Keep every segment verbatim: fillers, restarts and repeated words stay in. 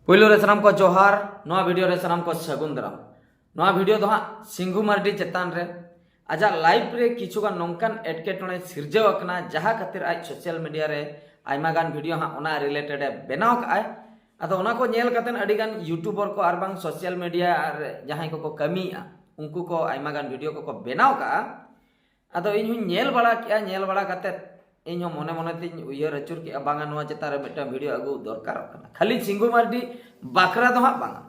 ᱯᱳᱭᱞᱳ ᱨᱮ ᱥᱟᱱᱟᱢ ᱠᱚ ᱡᱚᱦᱟᱨ, ᱱᱚᱣᱟ ᱵᱷᱤᱰᱤᱭᱳ ᱨᱮ ᱥᱟᱱᱟᱢ ᱠᱚ ᱥᱟᱹᱜᱩᱱ ᱫᱟᱨᱟᱢ᱾ ᱱᱚᱣᱟ ᱵᱷᱤᱰᱤᱭᱳ ᱫᱚ ᱦᱟᱸᱜ ᱥᱤᱝᱜᱩ ᱢᱟᱨᱰᱤ ᱪᱮᱛᱟᱱ ᱨᱮ ᱟᱡᱟᱜ ᱞᱟᱭᱤᱯᱷ ᱨᱮ ᱠᱤᱪᱷᱩᱜᱟᱱ ᱱᱚᱝᱠᱟᱱ ᱮᱴᱠᱮᱴᱚᱬᱮ ᱥᱤᱨᱡᱟᱹᱣ ᱟᱠᱟᱱᱟ, ᱡᱟᱦᱟᱸ ᱠᱷᱟᱹᱛᱤᱨ ᱟᱡ ᱥᱳᱥᱟᱞ ᱢᱤᱰᱤᱭᱟ ᱨᱮ ᱟᱭᱢᱟ ᱜᱟᱱ ᱵᱷᱤᱰᱤᱭᱳ ᱦᱟᱸᱜ ᱚᱱᱟ ᱨᱤᱞᱮᱴᱮᱰ ᱮ ᱵᱮᱱᱟᱣ ᱠᱟᱜᱼᱟᱭ᱾ ᱟᱫᱚ ᱚᱱᱟ ᱠᱚ ᱧᱮᱞ ᱠᱟᱛᱮᱫ ᱟᱹᱰᱤ ᱜᱟᱱ ᱭᱩᱴᱩᱵᱟᱨ ᱠᱚ ᱟᱨ ᱵᱟᱝ ᱥᱳᱥᱟᱞ ᱢᱤᱰᱤᱭᱟ ᱟᱨ ᱡᱟᱦᱟᱸᱭ ᱠᱚᱠᱚ ᱠᱟᱹᱢᱤᱭᱮᱫᱼᱟ, ᱩᱱᱠᱩ ᱠᱚ ᱟᱭᱢᱟ ᱜᱟᱱ ᱵᱷᱤᱰᱤᱭᱳ ᱠᱚᱠᱚ ᱵᱮᱱᱟᱣ ᱠᱟᱜᱼᱟ᱾ ᱟᱫᱚ ᱤᱧ ᱦᱚᱸᱧ ᱧᱮᱞ ᱵᱟᱲᱟ ᱠᱮᱜᱼᱟ, ᱧᱮᱞ ᱵᱟᱲᱟ ᱠᱟᱛᱮᱫ ᱤᱧ ᱦᱚᱸ ᱢᱚᱱᱮ ᱢᱚᱱᱮ ᱛᱤᱧ ᱩᱭᱦᱟᱹᱨ ᱟᱹᱪᱩᱨ ᱠᱮᱜᱼᱟ, ᱵᱟᱝᱟ, ᱱᱚᱣᱟ ᱪᱮᱛᱟᱱ ᱨᱮ ᱢᱤᱫᱴᱟᱝ ᱵᱷᱤᱰᱤᱭᱳ ᱟᱹᱜᱩ ᱫᱚᱨᱠᱟᱨᱚᱜ ᱠᱟᱱᱟ᱾ ᱠᱷᱟᱹᱞᱤ ᱥᱤᱝᱜᱩ ᱢᱟᱨᱰᱤ ᱵᱟᱠᱷᱨᱟ ᱫᱚ ᱦᱟᱸᱜ ᱵᱟᱝᱟ,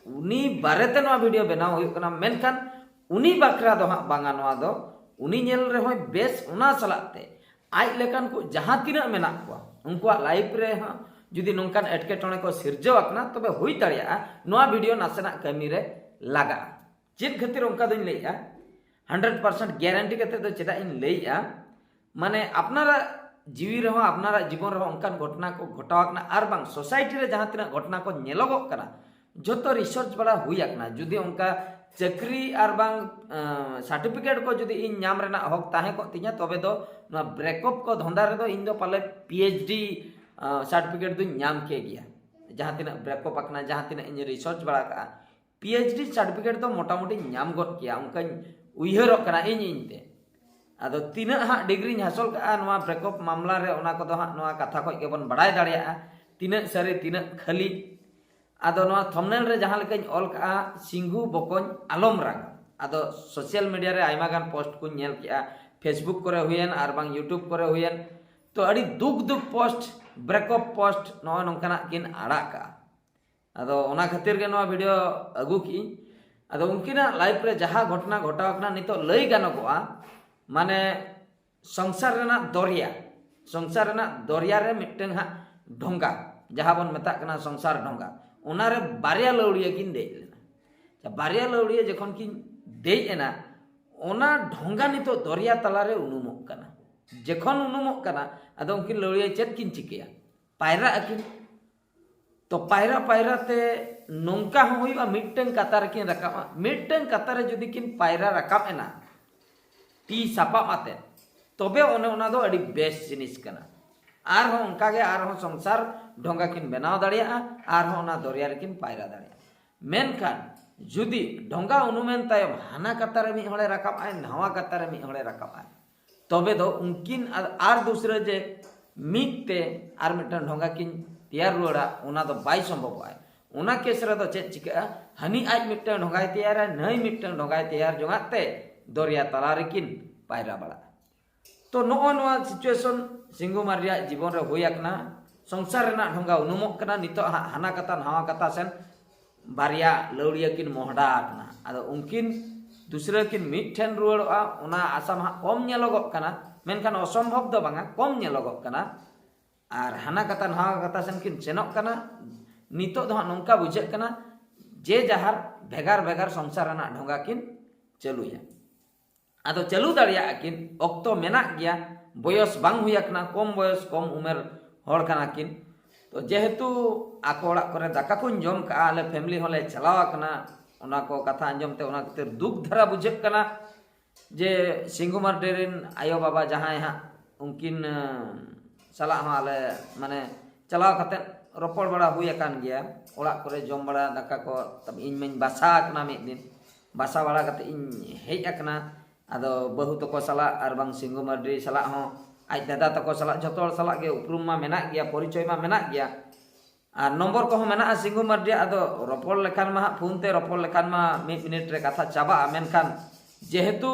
ᱩᱱᱤ ᱵᱟᱨᱮᱛᱮ ᱱᱚᱣᱟ ᱵᱷᱤᱰᱤᱭᱳ ᱵᱮᱱᱟᱣ ᱦᱩᱭᱩᱜ ᱠᱟᱱᱟ, ᱢᱮᱱᱠᱷᱟᱱ ᱩᱱᱤ ᱵᱟᱠᱷᱨᱟ ᱫᱚ ᱦᱟᱸᱜ ᱵᱟᱝᱟ ᱱᱚᱣᱟ ᱫᱚ᱾ ᱩᱱᱤ ᱧᱮᱞ ᱨᱮᱦᱚᱸᱭ ᱵᱮᱥ, ᱚᱱᱟ ᱥᱟᱞᱟᱜ ᱛᱮ ᱟᱡ ᱞᱮᱠᱟᱱ ᱠᱚ ᱡᱟᱦᱟᱸ ᱛᱤᱱᱟᱹᱜ ᱢᱮᱱᱟᱜ ᱠᱚᱣᱟ, ᱩᱱᱠᱩᱣᱟᱜ ᱞᱟᱭᱤᱯᱷ ᱨᱮ ᱦᱚᱸ ᱡᱩᱫᱤ ᱱᱚᱝᱠᱟᱱ ᱮᱴᱠᱮᱴᱚᱬᱮ ᱠᱚ ᱥᱤᱨᱡᱟᱹᱣ ᱟᱠᱟᱱᱟ, ᱛᱚᱵᱮ ᱦᱩᱭ ᱫᱟᱲᱮᱭᱟᱜᱼᱟ ᱱᱚᱣᱟ ᱵᱷᱤᱰᱤᱭᱳ ᱱᱟᱥᱮᱱᱟᱜ ᱠᱟᱹᱢᱤ ᱨᱮ ᱞᱟᱜᱟᱜᱼᱟ᱾ ᱪᱮᱫ ᱠᱷᱟᱹᱛᱤᱨ ᱚᱱᱠᱟ ᱫᱚᱧ ᱞᱟᱹᱭᱮᱜᱼᱟ, ᱦᱟᱱᱰᱨᱮᱰ ᱯᱟᱨᱥᱮᱱᱴ ᱜᱮᱨᱮᱱᱴᱤ ᱠᱟᱛᱮ ᱫᱚ ᱪᱮᱫᱟᱜ ᱤᱧ ᱞᱟᱹᱭᱮᱜᱼᱟ, ᱢᱟᱱᱮ ᱟᱯᱱᱟᱨᱟᱜ ᱡᱤᱣᱤ ᱨᱮᱦᱚᱸ, ᱟᱯᱱᱟᱨᱟᱜ ᱡᱤᱵᱚᱱ ᱨᱮᱦᱚᱸ ᱚᱱᱠᱟᱱ ᱜᱷᱚᱴᱚᱱᱟ ᱠᱚ ᱜᱷᱚᱴᱟᱣ ᱟᱠᱟᱱᱟ, ᱟᱨ ᱵᱟᱝ ᱥᱳᱥᱟᱭᱴᱤ ᱨᱮ ᱡᱟᱦᱟᱸ ᱛᱤᱱᱟᱹᱜ ᱜᱷᱚᱴᱚᱱᱟ ᱠᱚ ᱧᱮᱞᱚᱜᱚᱜ ᱠᱟᱱᱟ, ᱡᱷᱚᱛᱚ ᱨᱤᱥᱟᱨᱪ ᱵᱟᱲᱟ ᱦᱩᱭ ᱟᱠᱟᱱᱟ᱾ ᱡᱩᱫᱤ ᱚᱱᱠᱟ ᱪᱟᱹᱠᱨᱤ ᱟᱨ ᱵᱟᱝ ᱥᱟᱨᱴᱤᱯᱷᱤᱠᱮᱴ ᱠᱚ ᱡᱩᱫᱤ ᱤᱧ ᱧᱟᱢ ᱨᱮᱱᱟᱜ ᱦᱚᱠ ᱛᱟᱦᱮᱸ ᱠᱚᱜ ᱛᱤᱧᱟ, ᱛᱚᱵᱮ ᱫᱚ ᱱᱚᱣᱟ ᱵᱨᱮᱠᱚᱯ ᱠᱚ ᱫᱷᱚᱱᱫᱟ ᱨᱮᱫᱚ ᱤᱧ ᱫᱚ ᱯᱟᱞᱮ ᱯᱤ ᱮᱭᱤᱪ ᱰᱤ ᱥᱟᱨᱴᱤᱯᱷᱤᱠᱮᱴ ᱫᱚᱧ ᱧᱟᱢ ᱠᱮ ᱜᱮᱭᱟ᱾ ᱡᱟᱦᱟᱸ ᱛᱤᱱᱟᱹᱜ ᱵᱨᱮᱠᱚᱯ ᱟᱠᱟᱱᱟ, ᱡᱟᱦᱟᱸ ᱛᱤᱱᱟᱹᱜ ᱤᱧ ᱨᱤᱥᱟᱨᱪ ᱵᱟᱲᱟ ᱠᱟᱜᱼᱟ, ᱯᱤ ᱮᱭᱤᱪ ᱰᱤ ᱥᱟᱨᱴᱤᱯᱷᱤᱠᱮᱴ ᱫᱚ ᱢᱚᱴᱟᱢᱩᱴᱤᱧ ᱧᱟᱢ ᱜᱚᱫ ᱠᱮᱭᱟ, ᱚᱱᱠᱟᱧ ᱩᱭᱦᱟᱹᱨᱚᱜ ᱠᱟᱱᱟ ᱤᱧ ᱤᱧ ᱛᱮ᱾ ᱟᱫᱚ ᱛᱤᱱᱟᱹᱜ ᱦᱟᱸᱜ ᱰᱤᱜᱽᱨᱤᱧ ᱦᱟᱥᱚᱞ ᱠᱟᱜᱼᱟ ᱱᱚᱣᱟ ᱵᱨᱮᱠᱚᱯ ᱢᱟᱢᱞᱟ ᱨᱮ, ᱚᱱᱟ ᱠᱚᱫᱚ ᱦᱟᱸᱜ ᱱᱚᱣᱟ ᱠᱟᱛᱷᱟ ᱠᱷᱚᱡ ᱜᱮᱵᱚᱱ ᱵᱟᱲᱟᱭ ᱫᱟᱲᱮᱭᱟᱜᱼᱟ, ᱛᱤᱱᱟᱹᱜ ᱥᱟᱹᱨᱤ ᱛᱤᱱᱟᱹᱜ ᱠᱷᱟᱹᱞᱤ᱾ ᱟᱫᱚ ᱱᱚᱣᱟ ᱛᱷᱚᱢᱱᱮᱞ ᱨᱮ ᱡᱟᱦᱟᱸ ᱞᱮᱠᱟᱧ ᱚᱞ ᱠᱟᱜᱼᱟ, ᱥᱤᱝᱜᱩ ᱵᱚᱠᱚᱧ ᱟᱞᱚᱢ ᱨᱟᱜᱽ᱾ ᱟᱫᱚ ᱥᱳᱥᱟᱞ ᱢᱤᱰᱤᱭᱟ ᱨᱮ ᱟᱭᱢᱟ ᱜᱟᱱ ᱯᱳᱥᱴ ᱠᱚᱧ ᱧᱮᱞ ᱠᱮᱜᱼᱟ, ᱯᱷᱮᱥᱵᱩᱠ ᱠᱚᱨᱮ ᱦᱩᱭᱮᱱ ᱟᱨ ᱵᱟᱝ ᱭᱩᱴᱩᱵᱽ ᱠᱚᱨᱮ ᱦᱩᱭᱮᱱ, ᱛᱚ ᱟᱹᱰᱤ ᱫᱩᱠ ᱫᱩᱠ ᱯᱳᱥᱴ, ᱵᱨᱮᱠᱚᱯ ᱯᱳᱥᱴ ᱱᱚᱜᱼᱚᱭ ᱱᱚᱝᱠᱟᱱᱟᱜ ᱠᱤᱱ ᱟᱲᱟᱜ ᱠᱟᱜᱼᱟ᱾ ᱟᱫᱚ ᱚᱱᱟ ᱠᱷᱟᱹᱛᱤᱨ ᱜᱮ ᱱᱚᱣᱟ ᱵᱷᱤᱰᱤᱭᱳ ᱟᱹᱜᱩ ᱠᱮᱜᱼᱟᱹᱧ᱾ ᱟᱫᱚ ᱩᱱᱠᱤᱱᱟᱜ ᱞᱟᱭᱤᱯᱷ ᱨᱮ ᱡᱟᱦᱟᱸ ᱜᱷᱚᱴᱚᱱᱟ ᱜᱷᱚᱴᱟᱣ ᱠᱟᱱᱟ, ᱱᱤᱛᱚᱜ ᱞᱟᱹᱭ ᱜᱟᱱᱚᱜᱚᱜᱼᱟ, ᱢᱟᱱᱮ ᱥᱚᱝᱥᱟᱨ ᱨᱮᱱᱟᱜ ᱫᱚᱨᱭᱟ, ᱥᱚᱝᱥᱟᱨ ᱨᱮᱱᱟᱜ ᱫᱚᱨᱭᱟ ᱨᱮ ᱢᱤᱫᱴᱟᱝ ᱦᱟᱸᱜ ᱰᱷᱚᱸᱜᱟ, ᱡᱟᱦᱟᱸ ᱵᱚᱱ ᱢᱮᱛᱟᱜ ᱠᱟᱱᱟ ᱥᱚᱝᱥᱟᱨ ᱰᱷᱚᱸᱜᱟ, ᱚᱱᱟᱨᱮ ᱵᱟᱨᱭᱟ ᱞᱟᱹᱣᱲᱤᱭᱟᱹ ᱠᱤᱱ ᱫᱮᱡ ᱞᱮᱱᱟ᱾ ᱟᱪᱪᱷᱟ, ᱵᱟᱨᱭᱟ ᱞᱟᱹᱣᱲᱤᱭᱟᱹ ᱡᱚᱠᱷᱚᱱ ᱠᱤᱱ ᱫᱮᱡ ᱮᱱᱟ, ᱚᱱᱟ ᱰᱷᱚᱸᱜᱟ ᱱᱤᱛᱚᱜ ᱫᱚᱨᱭᱟ ᱛᱟᱞᱟᱨᱮ ᱩᱱᱩᱢᱚᱜ ᱠᱟᱱᱟ᱾ ᱡᱚᱠᱷᱚᱱ ᱩᱱᱩᱢᱚᱜ ᱠᱟᱱᱟ, ᱟᱫᱚ ᱩᱱᱠᱤᱱ ᱞᱟᱹᱣᱲᱤᱭᱟᱹ ᱪᱮᱫ ᱠᱤᱱ ᱪᱤᱠᱟᱹᱭᱟ? ᱯᱟᱭᱨᱟᱜ ᱟᱹᱠᱤᱱ᱾ ᱛᱚ ᱯᱟᱭᱨᱟ ᱯᱟᱭᱨᱟ ᱛᱮ ᱱᱚᱝᱠᱟ ᱦᱚᱸ ᱦᱩᱭᱩᱜᱼᱟ, ᱢᱤᱫᱴᱟᱝ ᱠᱟᱛᱟ ᱨᱮᱠᱤᱱ ᱨᱟᱠᱟᱵᱼᱟ᱾ ᱢᱤᱫᱴᱟᱝ ᱠᱟᱛᱟ ᱨᱮ ᱡᱩᱫᱤ ᱠᱤᱱ ᱯᱟᱭᱨᱟ ᱨᱟᱠᱟᱵ ᱮᱱᱟ ᱛᱤ ᱥᱟᱯᱟᱵ ᱟᱛᱮ, ᱛᱚᱵᱮ ᱚᱱᱮ ᱚᱱᱟ ᱫᱚ ᱟᱹᱰᱤ ᱵᱮᱥ ᱡᱤᱱᱤᱥ ᱠᱟᱱᱟ᱾ ᱟᱨᱦᱚᱸ ᱚᱱᱠᱟᱜᱮ ᱟᱨᱦᱚᱸ ᱥᱚᱝᱥᱟᱨ ᱰᱷᱚᱸᱜᱟ ᱠᱤᱱ ᱵᱮᱱᱟᱣ ᱫᱟᱲᱮᱭᱟᱜᱼᱟ, ᱟᱨᱦᱚᱸ ᱚᱱᱟ ᱫᱚᱨᱭᱟ ᱨᱮᱠᱤᱱ ᱯᱟᱭᱨᱟ ᱫᱟᱲᱮᱭᱟᱜᱼᱟ᱾ ᱢᱮᱱᱠᱷᱟᱱ ᱡᱩᱫᱤ ᱰᱷᱚᱸᱜᱟ ᱩᱱᱩᱢᱮᱱ ᱛᱟᱭᱚᱢ ᱦᱟᱱᱟ ᱠᱟᱛᱟ ᱨᱮ ᱢᱤᱫ ᱦᱚᱲᱮ ᱨᱟᱠᱟᱵ ᱟᱭ, ᱱᱟᱣᱟ ᱠᱟᱛᱟ ᱨᱮ ᱢᱤᱫ ᱦᱚᱲᱮ ᱨᱟᱠᱟᱵ ᱟᱭ, ᱛᱚᱵᱮ ᱫᱚ ᱩᱱᱠᱤᱱ ᱟᱨ, ᱟᱨ ᱫᱩᱥᱨᱟᱹ ᱡᱮ ᱢᱤᱫ ᱛᱮ ᱟᱨ ᱢᱤᱫᱴᱟᱝ ᱰᱷᱚᱸᱜᱟ ᱠᱤᱱ ᱛᱮᱭᱟᱨ ᱨᱩᱣᱟᱹᱲᱟ, ᱚᱱᱟ ᱫᱚ ᱵᱟᱭ ᱥᱚᱢᱵᱷᱚᱵᱚᱜᱼᱟ᱾ ᱚᱱᱟ ᱠᱮᱥ ᱨᱮᱫᱚ ᱪᱮᱫ ᱪᱤᱠᱟᱹᱜᱼᱟ? ᱦᱟᱹᱱᱤ ᱟᱡ ᱢᱤᱫᱴᱟᱝ ᱰᱷᱚᱸᱜᱟᱭ ᱛᱮᱭᱟᱨᱟ, ᱱᱟᱹᱭ ᱢᱤᱫᱴᱟᱝ ᱰᱷᱚᱸᱜᱟᱭ ᱛᱮᱭᱟᱨ ᱡᱚᱝᱟᱜ ᱛᱮ ᱫᱚᱨᱭᱟ ᱛᱟᱞᱟ ᱨᱮᱠᱤᱱ ᱯᱟᱭᱨᱟ ᱵᱟᱲᱟᱜᱼᱟ᱾ ᱛᱚ, ᱱᱚᱜᱼᱚ ᱱᱚᱣᱟ situation ᱥᱤᱝᱜᱩ ᱢᱟᱨᱰᱤᱭᱟᱜ ᱡᱤᱵᱚᱱ ᱨᱮ ᱦᱩᱭ ᱟᱠᱟᱱᱟ᱾ ᱥᱚᱝᱥᱟᱨ ᱨᱮᱱᱟᱜ ᱰᱷᱚᱸᱜᱟ ᱩᱱᱩᱢᱚᱜ ᱠᱟᱱᱟ᱾ ᱱᱤᱛᱚᱜ ᱦᱟᱸᱜ ᱦᱟᱱᱟ ᱠᱟᱛᱟ ᱱᱟᱣᱟ ᱠᱟᱛᱟ ᱥᱮᱱ ᱵᱟᱨᱭᱟ ᱞᱟᱹᱣᱲᱤᱭᱟᱹ ᱠᱤᱱ ᱢᱚᱦᱰᱟ ᱟᱠᱟᱱᱟ᱾ ᱟᱫᱚ ᱩᱱᱠᱤᱱ ᱫᱩᱥᱨᱟᱹ ᱠᱤᱱ ᱢᱤᱫ ᱴᱷᱮᱱ ᱨᱩᱣᱟᱹᱲᱚᱜᱼᱟ, ᱚᱱᱟ ᱟᱥᱟ ᱢᱟ ᱦᱟᱸᱜ ᱠᱚᱢ ᱧᱮᱞᱚᱜᱚᱜ ᱠᱟᱱᱟ, ᱢᱮᱱᱠᱷᱟᱱ ᱚᱥᱚᱢᱵᱷᱚᱵ ᱫᱚ ᱵᱟᱝᱟ, ᱠᱚᱢ ᱧᱮᱞᱚᱜᱚᱜ ᱠᱟᱱᱟ᱾ ᱟᱨ ᱦᱟᱱᱟ ᱠᱟᱛᱟ ᱱᱟᱣᱟ ᱠᱟᱛᱟ ᱥᱮᱱ ᱠᱤᱱ ᱥᱮᱱᱚᱜ ᱠᱟᱱᱟ᱾ ᱱᱤᱛᱚᱜ ᱫᱚ ᱦᱟᱸᱜ ᱱᱚᱝᱠᱟ ᱵᱩᱡᱷᱟᱹᱜ ᱠᱟᱱᱟ, ᱡᱮ ᱡᱟᱦᱟᱨ ᱵᱷᱮᱜᱟᱨ ᱵᱷᱮᱜᱟᱨ ᱥᱚᱝᱥᱟᱨ ᱨᱮᱱᱟᱜ ᱰᱷᱚᱸᱜᱟ ᱠᱤᱱ ᱪᱟᱹᱞᱩᱭᱟ᱾ ᱟᱫᱚ ᱪᱟᱹᱞᱩ ᱫᱟᱲᱮᱭᱟᱜᱼᱟ ᱠᱤᱱ, ᱚᱠᱛᱚ ᱢᱮᱱᱟᱜ ᱜᱮᱭᱟ, ᱵᱚᱭᱚᱥ ᱵᱟᱝ ᱦᱩᱭ ᱟᱠᱟᱱᱟ, ᱠᱚᱢ ᱵᱚᱭᱚᱥ, ᱠᱚᱢ ᱩᱢᱮᱨ ᱦᱚᱲ ᱠᱟᱱᱟ ᱠᱤᱱ᱾ ᱛᱚ, ᱡᱮᱦᱮᱛᱩ ᱟᱠᱚ ᱚᱲᱟᱜ ᱠᱚᱨᱮ ᱫᱟᱠᱟ ᱠᱚᱧ ᱡᱚᱢ ᱠᱟᱜᱼᱟ, ᱟᱞᱮ family ᱦᱚᱸᱞᱮ ᱪᱟᱞᱟᱣ ᱟᱠᱟᱱᱟ, ᱚᱱᱟ ᱠᱚ ᱠᱟᱛᱷᱟ ᱟᱸᱡᱚᱢ ᱛᱮ ᱚᱱᱟ ᱠᱷᱟᱹᱛᱤᱨ ᱫᱩᱠ ᱫᱷᱟᱨᱟ ᱵᱩᱡᱷᱟᱹᱜ ᱠᱟᱱᱟ ᱡᱮ ᱥᱤᱝᱜᱩ ᱢᱟᱨᱰᱤ ᱨᱮᱱ ᱟᱭᱳ ᱵᱟᱵᱟ ᱡᱟᱦᱟᱸᱭ ᱦᱟᱸᱜ ᱩᱱᱠᱤᱱ, ᱟᱸ, ᱥᱟᱞᱟᱜ ᱦᱚᱸ ᱟᱞᱮ ᱢᱟᱱᱮ ᱪᱟᱞᱟᱣ ᱠᱟᱛᱮ ᱨᱚᱯᱚᱲ ᱵᱟᱲᱟ ᱦᱩᱭ ᱟᱠᱟᱱ ᱜᱮᱭᱟ᱾ ᱚᱲᱟᱜ ᱠᱚᱨᱮ ᱡᱚᱢ ᱵᱟᱲᱟ ᱫᱟᱠᱟ ᱠᱚ, ᱛᱟᱵ ᱤᱧ ᱢᱟᱧ ᱵᱟᱥᱟ ᱟᱠᱟᱱᱟ ᱢᱤᱫ ᱫᱤᱱ, ᱵᱟᱥᱟ ᱵᱟᱲᱟ ᱠᱟᱛᱮ ᱤᱧ ᱦᱮᱡ ᱟᱠᱟᱱᱟ᱾ ᱟᱫᱚ ᱵᱟᱹᱦᱩ ᱛᱟᱠᱚ ᱥᱟᱞᱟᱜ ᱟᱨ ᱵᱟᱝ ᱥᱤᱝᱜᱩ ᱢᱟᱨᱰᱤ ᱥᱟᱞᱟᱜ ᱦᱚᱸ, ᱟᱡ ᱫᱟᱫᱟ ᱛᱟᱠᱚ ᱥᱟᱞᱟᱜ, ᱡᱷᱚᱛᱚ ᱦᱚᱲ ᱥᱟᱞᱟᱜ ᱜᱮ ᱩᱯᱨᱩᱢ ᱢᱟ ᱢᱮᱱᱟᱜ ᱜᱮᱭᱟ, ᱯᱚᱨᱤᱪᱚᱭ ᱢᱟ ᱢᱮᱱᱟᱜ ᱜᱮᱭᱟ, ᱟᱨ ᱱᱚᱢᱵᱚᱨ ᱠᱚᱦᱚᱸ ᱢᱮᱱᱟᱜᱼᱟ ᱥᱤᱝᱜᱩ ᱢᱟᱨᱰᱤᱭᱟᱜ᱾ ᱟᱫᱚ ᱨᱚᱯᱚᱲ ᱞᱮᱠᱷᱟᱱ ᱢᱟ ᱦᱟᱸᱜ ᱯᱷᱳᱱ ᱛᱮ ᱨᱚᱯᱚᱲ ᱞᱮᱠᱷᱟᱱ ᱢᱟ ᱢᱤᱫ ᱢᱤᱱᱤᱴ ᱨᱮ ᱠᱟᱛᱷᱟ ᱪᱟᱵᱟᱜᱼᱟ, ᱢᱮᱱᱠᱷᱟᱱ ᱡᱮᱦᱮᱛᱩ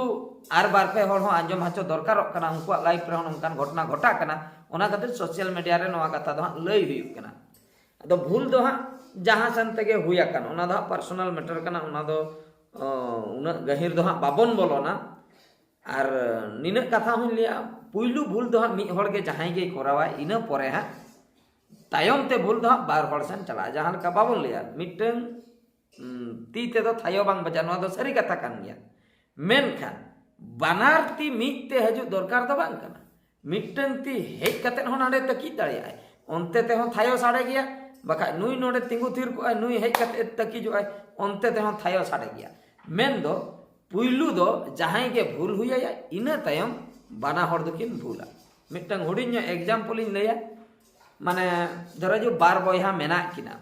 ᱟᱨ ᱵᱟᱨ ᱯᱮ ᱦᱚᱲ ᱦᱚᱸ ᱟᱸᱡᱚᱢ ᱦᱚᱪᱚ ᱫᱚᱨᱠᱟᱨᱚᱜ ᱠᱟᱱᱟ, ᱩᱱᱠᱩᱣᱟᱜ life ᱨᱮᱦᱚᱸ ᱱᱚᱝᱠᱟᱱ ᱜᱷᱚᱴᱚᱱᱟ ᱜᱷᱚᱴᱟᱜ ᱠᱟᱱᱟ, ᱚᱱᱟ ᱠᱷᱟᱹᱛᱤᱨ social media ᱨᱮ ᱱᱚᱣᱟ ᱠᱟᱛᱷᱟ ᱫᱚ ᱦᱟᱸᱜ ᱞᱟᱹᱭ ᱦᱩᱭᱩᱜ ᱠᱟᱱᱟ᱾ ᱟᱫᱚ ᱵᱷᱩᱞ ᱫᱚ ᱦᱟᱸᱜ ᱡᱟᱦᱟᱸ ᱥᱮᱱ ᱛᱮᱜᱮ ᱦᱩᱭ ᱟᱠᱟᱱ, ᱚᱱᱟ ᱫᱚ ᱦᱟᱸᱜ personal matter ᱠᱟᱱᱟ, ᱚᱱᱟ ᱫᱚ, ᱚ, ᱩᱱᱟᱹᱜ ᱜᱟᱹᱦᱤᱨ ᱫᱚ ᱦᱟᱸᱜ ᱵᱟᱵᱚᱱ ᱵᱚᱞᱚᱱᱟ᱾ ᱟᱨ ᱱᱤᱱᱟᱹᱜ ᱠᱟᱛᱷᱟ ᱦᱚᱸᱧ ᱞᱟᱹᱭᱟ, ᱯᱩᱭᱞᱩ ᱵᱷᱩᱞ ᱫᱚ ᱦᱟᱸᱜ ᱢᱤᱫ ᱦᱚᱲ ᱜᱮ ᱡᱟᱦᱟᱸᱭ ᱜᱮᱭ ᱠᱚᱨᱟᱣᱟ, ᱤᱱᱟᱹ ᱯᱚᱨᱮ ᱦᱟᱸᱜ ᱛᱟᱭᱚᱢ ᱛᱮ ᱵᱷᱩᱞ ᱫᱚ ᱦᱟᱸᱜ ᱵᱟᱨ ᱦᱚᱲ ᱥᱮᱱ ᱪᱟᱞᱟᱜᱼᱟ᱾ ᱡᱟᱦᱟᱸ ᱞᱮᱠᱟ ᱵᱟᱵᱚᱱ ᱞᱟᱹᱭᱟ, ᱢᱤᱫᱴᱟᱝ, ᱩᱸ, ᱛᱤ ᱛᱮᱫᱚ ᱛᱷᱟᱭᱚ ᱵᱟᱝ ᱵᱟᱡᱟᱜᱼᱟ, ᱱᱚᱣᱟ ᱫᱚ ᱥᱟᱹᱨᱤ ᱠᱟᱛᱷᱟ ᱠᱟᱱ ᱜᱮᱭᱟ᱾ ᱢᱮᱱᱠᱷᱟᱱ ᱵᱟᱱᱟᱨ ᱛᱤ ᱢᱤᱫ ᱛᱮ ᱦᱤᱡᱩᱜ ᱫᱚᱨᱠᱟᱨ ᱫᱚ ᱵᱟᱝ ᱠᱟᱱᱟ᱾ ᱢᱤᱫᱴᱟᱝ ᱛᱤ ᱦᱮᱡ ᱠᱟᱛᱮ ᱦᱚᱸ ᱱᱚᱰᱮ ᱛᱟᱹᱠᱤᱡ ᱫᱟᱲᱮᱭᱟᱜᱼᱟᱭ, ᱚᱱᱛᱮ ᱛᱮᱦᱚᱸ ᱛᱷᱟᱭᱚ ᱥᱟᱰᱮ ᱜᱮᱭᱟ, ᱵᱟᱠᱷᱟᱡ ᱱᱩᱭ ᱱᱚᱰᱮ ᱛᱤᱸᱜᱩ ᱛᱷᱤᱨ ᱠᱚᱜᱼᱟᱭ, ᱱᱩᱭ ᱦᱮᱡ ᱠᱟᱛᱮ ᱛᱟᱹᱠᱤᱡᱚᱜᱼᱟᱭ, ᱚᱱᱛᱮ ᱛᱮᱦᱚᱸ ᱛᱷᱟᱭᱚ ᱥᱟᱰᱮ ᱜᱮᱭᱟ᱾ ᱢᱮᱱᱫᱚ ᱯᱩᱭᱞᱩ ᱫᱚ ᱡᱟᱦᱟᱸᱭ ᱜᱮ ᱵᱷᱩᱞ ᱦᱩᱭ ᱟᱭᱟ, ᱤᱱᱟᱹ ᱛᱟᱭᱚᱢ ᱵᱟᱱᱟ ᱦᱚᱲ ᱫᱚᱠᱤᱱ ᱵᱷᱩᱞᱟ᱾ ᱢᱤᱫᱴᱟᱝ ᱦᱩᱰᱤᱧ ᱧᱚᱜ example ᱤᱧ ᱞᱟᱹᱭᱟ᱾ ᱢᱟᱱᱮ ᱫᱷᱚᱨᱚ ᱡᱮ ᱵᱟᱨ ᱵᱚᱭᱦᱟ ᱢᱮᱱᱟᱜ ᱠᱤᱱᱟ,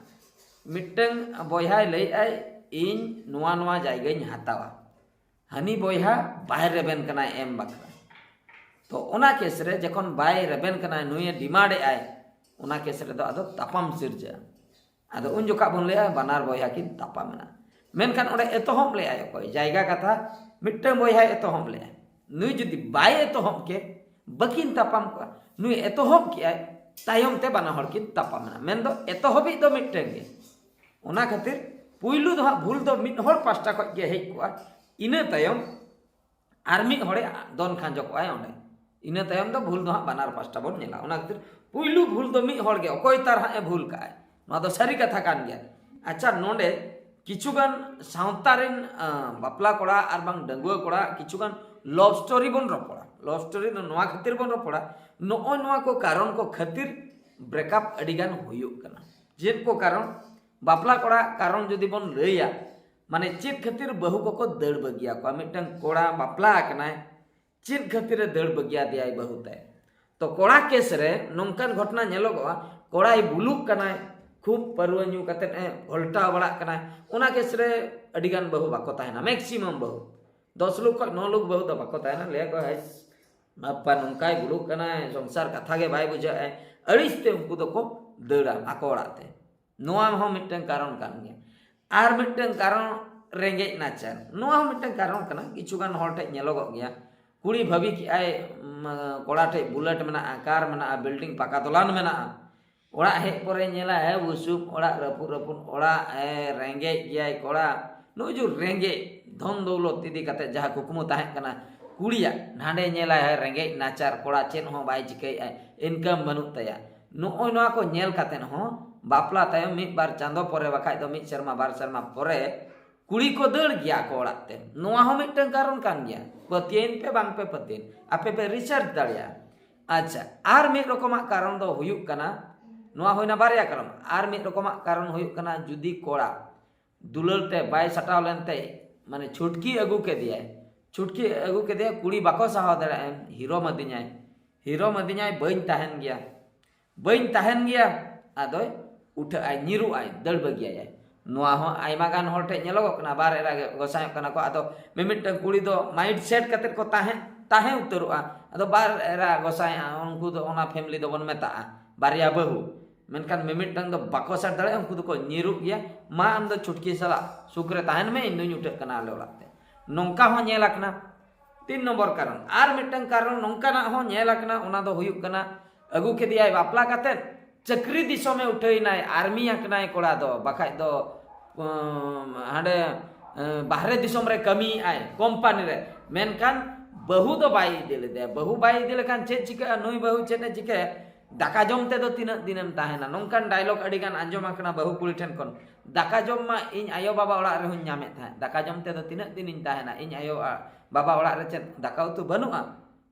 ᱢᱤᱫᱴᱟᱝ ᱵᱚᱭᱦᱟᱭ ᱞᱟᱹᱭᱮᱫᱼᱟᱭ ᱤᱧ ᱱᱚᱣᱟ ᱱᱚᱣᱟ ᱡᱟᱭᱜᱟᱧ ᱦᱟᱛᱟᱣᱟ, ᱦᱟᱹᱱᱤ ᱵᱚᱭᱦᱟ ᱵᱟᱭ ᱨᱮᱵᱮᱱ ᱠᱟᱱᱟᱭ ᱮᱢ ᱵᱟᱠᱷᱨᱟ᱾ ᱛᱚ ᱚᱱᱟ ᱠᱮᱥ ᱨᱮ ᱡᱚᱠᱷᱚᱱ ᱵᱟᱭ ᱨᱮᱵᱮᱱ ᱠᱟᱱᱟᱭ, ᱱᱩᱭᱮ ᱰᱤᱢᱟᱱᱰ ᱮᱫᱼᱟᱭ, ᱚᱱᱟ ᱠᱮᱥ ᱨᱮᱫᱚ ᱟᱫᱚ ᱛᱟᱯᱟᱢ ᱥᱤᱨᱡᱟᱹᱜᱼᱟ᱾ ᱟᱫᱚ ᱩᱱ ᱡᱚᱠᱷᱟ ᱵᱚᱱ ᱞᱟᱹᱭᱟ ᱵᱟᱱᱟᱨ ᱵᱚᱭᱦᱟ ᱠᱤᱱ ᱛᱟᱯᱟᱢ ᱮᱱᱟ᱾ ᱢᱮᱱᱠᱷᱟᱱ ᱚᱸᱰᱮ ᱮᱛᱚᱦᱚᱵ ᱞᱮᱫᱼᱟᱭ ᱚᱠᱚᱭ? ᱡᱟᱭᱜᱟ ᱠᱟᱛᱷᱟ ᱢᱤᱫᱴᱟᱝ ᱵᱚᱭᱦᱟᱭ ᱮᱛᱚᱦᱚᱵ ᱞᱮᱫᱼᱟᱭ᱾ ᱱᱩᱭ ᱡᱩᱫᱤ ᱵᱟᱭ ᱮᱛᱚᱦᱚᱵ ᱠᱮ, ᱵᱟᱹᱠᱤᱱ ᱛᱟᱯᱟᱢ ᱠᱚᱜᱼᱟ᱾ ᱱᱩᱭ ᱮᱛᱚᱦᱚᱵ ᱠᱮᱜᱼᱟᱭ, ᱛᱟᱭᱚᱢ ᱛᱮ ᱵᱟᱱᱟ ᱦᱚᱲ ᱠᱤᱱ ᱛᱟᱯᱟᱢ ᱮᱱᱟ᱾ ᱢᱮᱱᱫᱚ ᱮᱛᱚᱦᱚᱵᱤᱡ ᱫᱚ ᱢᱤᱫᱴᱟᱝ ᱜᱮ᱾ ᱚᱱᱟ ᱠᱷᱟᱹᱛᱤᱨ ᱯᱩᱭᱞᱩ ᱫᱚ ᱦᱟᱸᱜ ᱵᱷᱩᱞ ᱫᱚ ᱢᱤᱫ ᱦᱚᱲ ᱯᱟᱥᱴᱟ ᱠᱷᱚᱱ ᱜᱮ ᱦᱮᱡ ᱠᱚᱜᱼᱟ᱾ ᱤᱱᱟᱹ ᱛᱟᱭᱚᱢ ᱟᱨ ᱢᱤᱫ ᱦᱚᱲᱮ ᱫᱚᱱ ᱠᱷᱟᱸᱡᱚ ᱠᱚᱜᱼᱟᱭ ᱚᱸᱰᱮ᱾ ᱤᱱᱟᱹ ᱛᱟᱭᱚᱢ ᱫᱚ ᱵᱷᱩᱞ ᱫᱚ ᱦᱟᱸᱜ ᱵᱟᱱᱟᱨ ᱯᱟᱥᱴᱟ ᱵᱚᱱ ᱧᱮᱞᱟ᱾ ᱚᱱᱟ ᱠᱷᱟᱹᱛᱤᱨ ᱯᱩᱭᱞᱩ ᱵᱷᱩᱞ ᱫᱚ ᱢᱤᱫ ᱦᱚᱲ ᱜᱮ, ᱚᱠᱚᱭ ᱛᱟᱨ ᱦᱟᱸᱜ ᱮ ᱵᱷᱩᱞ ᱠᱟᱜᱼᱟᱭ᱾ ᱱᱚᱣᱟ ᱫᱚ ᱥᱟᱹᱨᱤ ᱠᱟᱛᱷᱟ ᱠᱟᱱ ᱜᱮᱭᱟ᱾ ᱟᱪᱪᱷᱟ, ᱱᱚᱰᱮ ᱠᱤᱪᱷᱩᱜᱟᱱ ᱥᱟᱶᱛᱟ ᱨᱮᱱ, ᱟᱸ, ᱵᱟᱯᱞᱟ ᱠᱚᱲᱟ ᱟᱨ ᱵᱟᱝ ᱰᱟᱺᱜᱩᱣᱟᱹ ᱠᱚᱲᱟ ᱠᱤᱪᱷᱩᱜᱟᱱ ᱞᱚᱵᱷ ᱥᱴᱳᱨᱤ ᱵᱚᱱ ᱨᱚᱯᱚᱲᱟ᱾ ᱞᱚᱵᱷ ᱥᱴᱳᱨᱤ ᱫᱚ ᱱᱚᱣᱟ ᱠᱷᱟᱹᱛᱤᱨ ᱵᱚᱱ ᱨᱚᱯᱚᱲᱟ, ᱱᱚᱜᱼᱚᱭ ᱱᱚᱣᱟ ᱠᱚ ᱠᱟᱨᱚᱱ ᱠᱚ ᱠᱷᱟᱹᱛᱤᱨ ᱵᱨᱮᱠᱟᱯ ᱟᱹᱰᱤᱜᱟᱱ ᱦᱩᱭᱩᱜ ᱠᱟᱱᱟ᱾ ᱪᱮᱫ ᱠᱚ ᱠᱟᱨᱚᱱ? ᱵᱟᱯᱞᱟ ᱠᱚᱲᱟ ᱠᱟᱨᱚᱱ ᱡᱩᱫᱤ ᱵᱚᱱ ᱞᱟᱹᱭᱟ, ᱢᱟᱱᱮ ᱪᱮᱫ ᱠᱷᱟᱹᱛᱤᱨ ᱵᱟᱹᱦᱩ ᱠᱚᱠᱚ ᱫᱟᱹᱲ ᱵᱟᱹᱜᱤᱭᱟᱠᱚᱣᱟ? ᱢᱤᱫᱴᱟᱝ ᱠᱚᱲᱟ ᱵᱟᱯᱞᱟ ᱟᱠᱟᱱᱟᱭ, ᱪᱮᱫ ᱠᱷᱟᱹᱛᱤᱨ ᱮ ᱫᱟᱹᱲ ᱵᱟᱹᱜᱤᱭᱟᱫᱮᱭᱟᱭ ᱵᱟᱹᱦᱩ ᱛᱟᱭ? ᱛᱚ ᱠᱚᱲᱟ ᱠᱮᱥ ᱨᱮ ᱱᱚᱝᱠᱟᱱ ᱜᱷᱚᱴᱚᱱᱟ ᱧᱮᱞᱚᱜᱚᱜᱼᱟ, ᱠᱚᱲᱟᱭ ᱵᱩᱞᱩᱜ ᱠᱟᱱᱟᱭ, ᱠᱷᱩᱵ ᱯᱟᱹᱨᱣᱟᱹ ᱧᱩ ᱠᱟᱛᱮᱫ ᱮ ᱜᱷᱚᱞᱴᱟᱣ ᱵᱟᱲᱟᱜ ᱠᱟᱱᱟᱭ, ᱚᱱᱟ ᱠᱮᱥ ᱨᱮ ᱟᱹᱰᱤᱜᱟᱱ ᱵᱟᱹᱦᱩ ᱵᱟᱠᱚ ᱛᱟᱦᱮᱱᱟ, ᱢᱮᱠᱥᱤᱢᱟᱢ ᱵᱟᱹᱦᱩ᱾ ᱫᱚᱥ ᱞᱳᱠ ᱠᱷᱚᱱ ᱱᱚ ᱞᱳᱠ ᱵᱟᱹᱦᱩ ᱫᱚ ᱵᱟᱠᱚ ᱛᱟᱦᱮᱱᱟ᱾ ᱞᱟᱹᱭᱟ ᱠᱚ, "ᱦᱟᱭ, ᱵᱟᱯᱟ ᱱᱚᱝᱠᱟᱭ ᱵᱩᱞᱩᱜ ᱠᱟᱱᱟᱭ, ᱥᱚᱝᱥᱟᱨ ᱠᱟᱛᱷᱟ ᱜᱮ ᱵᱟᱭ ᱵᱩᱡᱷᱟᱹᱣᱮᱫᱼᱟᱭ", ᱟᱹᱲᱤᱥ ᱛᱮ ᱩᱱᱠᱩ ᱫᱚᱠᱚ ᱫᱟᱹᱲᱟ ᱟᱠᱚ ᱚᱲᱟᱜ ᱛᱮ᱾ ᱱᱚᱣᱟ ᱦᱚᱸ ᱢᱤᱫᱴᱟᱝ ᱠᱟᱨᱚᱱ ᱠᱟᱱ ᱜᱮᱭᱟ᱾ ᱟᱨ ᱢᱤᱫᱴᱟᱝ ᱠᱟᱨᱚᱱ ᱨᱮᱸᱜᱮᱡ ᱱᱟᱪᱟᱨ, ᱱᱚᱣᱟ ᱦᱚᱸ ᱢᱤᱫᱴᱟᱝ ᱠᱟᱨᱚᱱ ᱠᱟᱱᱟ᱾ ᱠᱤᱪᱷᱩ ᱜᱟᱱ ᱦᱚᱲ ᱴᱷᱮᱱ ᱧᱮᱞᱚᱜᱚᱜ ᱜᱮᱭᱟ, ᱠᱩᱲᱤ ᱵᱷᱟᱹᱵᱤ ᱠᱮᱜᱼᱟᱭ, ᱩᱢ, ᱠᱚᱲᱟ ᱴᱷᱮᱡ ᱵᱩᱞᱮᱴ ᱢᱮᱱᱟᱜᱼᱟ, ᱠᱟᱨ ᱢᱮᱱᱟᱜᱼᱟ, ᱵᱤᱞᱰᱤᱝ ᱯᱟᱠᱟ ᱫᱚᱞᱟᱱ ᱢᱮᱱᱟᱜᱼᱟ᱾ ᱚᱲᱟᱜ ᱦᱮᱡ ᱯᱚᱨᱮ ᱧᱮᱞᱟ, ᱦᱮ, ᱵᱩᱥᱩᱵ ᱚᱲᱟᱜ, ᱨᱟᱹᱯᱩᱫ ᱨᱟᱹᱯᱩᱫ ᱚᱲᱟᱜ, ᱦᱮ, ᱨᱮᱸᱜᱮᱡ ᱜᱮᱭᱟᱭ ᱠᱚᱲᱟ᱾ ᱱᱚᱜᱼᱚᱭ ᱡᱮ ᱨᱮᱸᱜᱮᱡ, ᱫᱷᱚᱱ ᱫᱚᱣᱞᱚᱛ ᱤᱫᱤ ᱠᱟᱛᱮ ᱡᱟᱦᱟᱸ ᱠᱩᱠᱢᱩ ᱛᱟᱦᱮᱸ ᱠᱟᱱᱟ ᱠᱩᱲᱤᱭᱟᱜ, ᱱᱟᱸᱰᱮ ᱧᱮᱞᱟᱭ, ᱦᱮ, ᱨᱮᱸᱜᱮᱡ ᱱᱟᱪᱟᱨ ᱠᱚᱲᱟ, ᱪᱮᱫ ᱦᱚᱸ ᱵᱟᱭ ᱪᱤᱠᱟᱹᱭᱮᱫᱼᱟ, ᱤᱱᱠᱟᱢ ᱵᱟᱹᱱᱩᱜ ᱛᱟᱭᱟ᱾ ᱱᱚᱜᱼᱚᱭ ᱱᱚᱣᱟ ᱠᱚ ᱧᱮᱞ ᱠᱟᱛᱮ ᱦᱚᱸ ᱵᱟᱯᱞᱟ ᱛᱟᱭᱚᱢ ᱢᱤᱫ ᱵᱟᱨ ᱪᱟᱸᱫᱚ ᱯᱚᱨᱮ, ᱵᱟᱠᱷᱟᱡ ᱫᱚ ᱢᱤᱫ ᱥᱮᱨᱢᱟ ᱵᱟᱨ ᱥᱮᱨᱢᱟ ᱯᱚᱨᱮ ᱠᱩᱲᱤ ᱠᱚ ᱫᱟᱹᱲ ᱜᱮᱭᱟ ᱟᱠᱚ ᱚᱲᱟᱜ ᱛᱮ᱾ ᱱᱚᱣᱟ ᱦᱚᱸ ᱢᱤᱫᱴᱟᱝ ᱠᱟᱨᱚᱱ ᱠᱟᱱ ᱜᱮᱭᱟ᱾ ᱯᱟᱹᱛᱭᱟᱹᱣᱮᱱ ᱯᱮ ᱵᱟᱝ ᱯᱮ ᱯᱟᱹᱛᱭᱟᱹᱣᱮᱱ, ᱟᱯᱮ ᱯᱮ ᱨᱤᱥᱟᱨᱪ ᱫᱟᱲᱮᱭᱟᱜᱼᱟ᱾ ᱟᱪᱪᱷᱟ, ᱟᱨ ᱢᱤᱫ ᱨᱚᱠᱚᱢᱟᱜ ᱠᱟᱨᱚᱱ ᱫᱚ ᱦᱩᱭᱩᱜ ᱠᱟᱱᱟ, ᱱᱚᱣᱟ ᱦᱩᱭᱱᱟ ᱵᱟᱨᱭᱟ ᱠᱟᱨᱚᱱ᱾ ᱟᱨ ᱢᱤᱫ ᱨᱚᱠᱚᱢᱟᱜ ᱠᱟᱨᱚᱱ ᱦᱩᱭᱩᱜ ᱠᱟᱱᱟ, ᱡᱩᱫᱤ ᱠᱚᱲᱟ ᱫᱩᱞᱟᱹᱲ ᱛᱮ ᱵᱟᱭ ᱥᱟᱴᱟᱣ ᱞᱮᱱᱛᱮ, ᱢᱟᱱᱮ ᱪᱷᱩᱴᱠᱤ ᱟᱹᱜᱩ ᱠᱮᱫᱮᱭᱟᱭ, ᱪᱷᱩᱴᱠᱤ ᱟᱹᱜᱩ ᱠᱮᱫᱮᱭᱟ, ᱠᱩᱲᱤ ᱵᱟᱠᱚ ᱥᱟᱦᱟᱣ ᱫᱟᱲᱮᱭᱟᱜᱼᱟ, ᱦᱤᱨᱳᱢ ᱟᱹᱫᱤᱧᱟᱭ, ᱦᱤᱨᱳᱢ ᱟᱹᱫᱤᱧᱟᱭ, ᱵᱟᱹᱧ ᱛᱟᱦᱮᱱ ᱜᱮᱭᱟ᱾ ᱵᱟᱹᱧ ᱛᱟᱦᱮᱱ ᱜᱮᱭᱟ, ᱟᱫᱚᱭ ᱩᱴᱷᱟᱹᱜ ᱟᱭ, ᱧᱤᱨᱩᱜ ᱟᱭ, ᱫᱟᱹᱲ ᱵᱟᱹᱜᱤᱭᱟᱭ᱾ ᱱᱚᱣᱟ ᱦᱚᱸ ᱟᱭᱢᱟ ᱜᱟᱱ ᱦᱚᱲ ᱴᱷᱮᱱ ᱧᱮᱞᱚᱜᱚᱜ ᱠᱟᱱᱟ, ᱵᱟᱨ ᱮᱨᱟ ᱜᱮ ᱜᱚᱥᱟᱭᱚᱜ ᱠᱟᱱᱟ ᱠᱚ᱾ ᱟᱫᱚ ᱢᱤᱢᱤᱫᱴᱟᱝ ᱠᱩᱲᱤ ᱫᱚ ᱢᱟᱭᱤᱱᱰ ᱥᱮᱴ ᱠᱟᱛᱮ ᱠᱚ ᱛᱟᱦᱮᱸ ᱛᱟᱦᱮᱸ ᱩᱛᱟᱹᱨᱚᱜᱼᱟ᱾ ᱟᱫᱚ ᱵᱟᱨ ᱮᱨᱟ ᱜᱚᱥᱟᱭᱚᱜᱼᱟ, ᱩᱱᱠᱩ ᱫᱚ ᱚᱱᱟ ᱯᱷᱮᱢᱮᱞᱤ ᱫᱚᱵᱚᱱ ᱢᱮᱛᱟᱜᱼᱟ ᱵᱟᱨᱭᱟ ᱵᱟᱹᱦᱩ᱾ ᱢᱮᱱᱠᱷᱟᱱ ᱢᱤᱢᱤᱫᱴᱟᱝ ᱫᱚ ᱵᱟᱠᱚ ᱥᱮᱴ ᱫᱟᱲᱮᱭᱟᱜᱼᱟ, ᱩᱱᱠᱩ ᱫᱚᱠᱚ ᱧᱤᱨᱩᱜ ᱜᱮᱭᱟ᱾ ᱢᱟ ᱟᱢ ᱫᱚ ᱪᱷᱩᱴᱠᱤ ᱥᱟᱞᱟᱜ ᱥᱩᱠ ᱨᱮ ᱛᱟᱦᱮᱱ ᱢᱮ, ᱤᱧ ᱫᱩᱧ ᱩᱴᱷᱟᱹᱜ ᱠᱟᱱᱟ ᱟᱞᱮ ᱚᱲᱟᱜ ᱛᱮ᱾ ᱱᱚᱝᱠᱟ ᱦᱚᱸ ᱧᱮᱞ ᱟᱠᱟᱱᱟ᱾ ᱛᱤᱱ ᱱᱚᱢᱵᱚᱨ ᱠᱟᱨᱚᱱ, ᱟᱨ ᱢᱤᱫᱴᱟᱝ ᱠᱟᱨᱚᱱ ᱱᱚᱝᱠᱟᱱᱟᱜ ᱦᱚᱸ ᱧᱮᱞ ᱟᱠᱟᱱᱟ, ᱚᱱᱟ ᱫᱚ ᱦᱩᱭᱩᱜ ᱠᱟᱱᱟ ᱟᱹᱜᱩ ᱠᱮᱫᱮᱭᱟᱭ ᱵᱟᱯᱞᱟ ᱠᱟᱛᱮᱫ, ᱪᱟᱹᱠᱨᱤ ᱫᱤᱥᱚᱢᱮ ᱩᱴᱷᱟᱹᱭᱮᱱᱟᱭ, ᱟᱨᱢᱤ ᱟᱠᱟᱱᱟᱭ ᱠᱚᱲᱟ ᱫᱚ, ᱵᱟᱠᱷᱟᱡ ᱫᱚ ᱩᱸ, ᱦᱟᱸᱰᱮ ᱮᱸ, ᱵᱟᱦᱨᱮ ᱫᱤᱥᱚᱢ ᱨᱮ ᱠᱟᱹᱢᱤᱭᱮᱫᱼᱟᱭ ᱠᱳᱢᱯᱟᱱᱤ ᱨᱮ᱾ ᱢᱮᱱᱠᱷᱟᱱ ᱵᱟᱹᱦᱩ ᱫᱚ ᱵᱟᱭ ᱤᱫᱤ ᱞᱮᱫᱮᱭᱟ᱾ ᱵᱟᱹᱦᱩ ᱵᱟᱭ ᱤᱫᱤ ᱞᱮᱠᱷᱟᱱ ᱪᱮᱫ ᱪᱤᱠᱟᱹᱜᱼᱟ? ᱱᱩᱭ ᱵᱟᱹᱦᱩ ᱪᱮᱫ ᱮ ᱪᱤᱠᱟᱹᱭᱟ? ᱫᱟᱠᱟ ᱡᱚᱢ ᱛᱮᱫᱚ ᱛᱤᱱᱟᱹᱜ ᱫᱤᱱᱮᱢ ᱛᱟᱦᱮᱱᱟ? ᱱᱚᱝᱠᱟᱱ ᱰᱟᱭᱞᱚᱜ ᱟᱹᱰᱤ ᱜᱟᱱ ᱟᱸᱡᱚᱢ ᱟᱠᱟᱱᱟ ᱵᱟᱹᱦᱩ ᱠᱩᱲᱤ ᱴᱷᱮᱱ ᱠᱷᱚᱱ, "ᱫᱟᱠᱟ ᱡᱚᱢ ᱢᱟ ᱤᱧ ᱟᱭᱳ ᱵᱟᱵᱟ ᱚᱲᱟᱜ ᱨᱮᱦᱚᱸᱧ ᱧᱟᱢᱮᱫ ᱛᱟᱦᱮᱸᱫ, ᱫᱟᱠᱟ ᱡᱚᱢ ᱛᱮᱫᱚ ᱛᱤᱱᱟᱹᱜ ᱫᱤᱱᱤᱧ ᱛᱟᱦᱮᱱᱟ? ᱤᱧ ᱟᱭᱳ ᱟ-, ᱵᱟᱵᱟ ᱚᱲᱟᱜ ᱨᱮ ᱪᱮᱫ ᱫᱟᱠᱟ ᱩᱛᱩ ᱵᱟᱹᱱᱩᱜᱼᱟ?"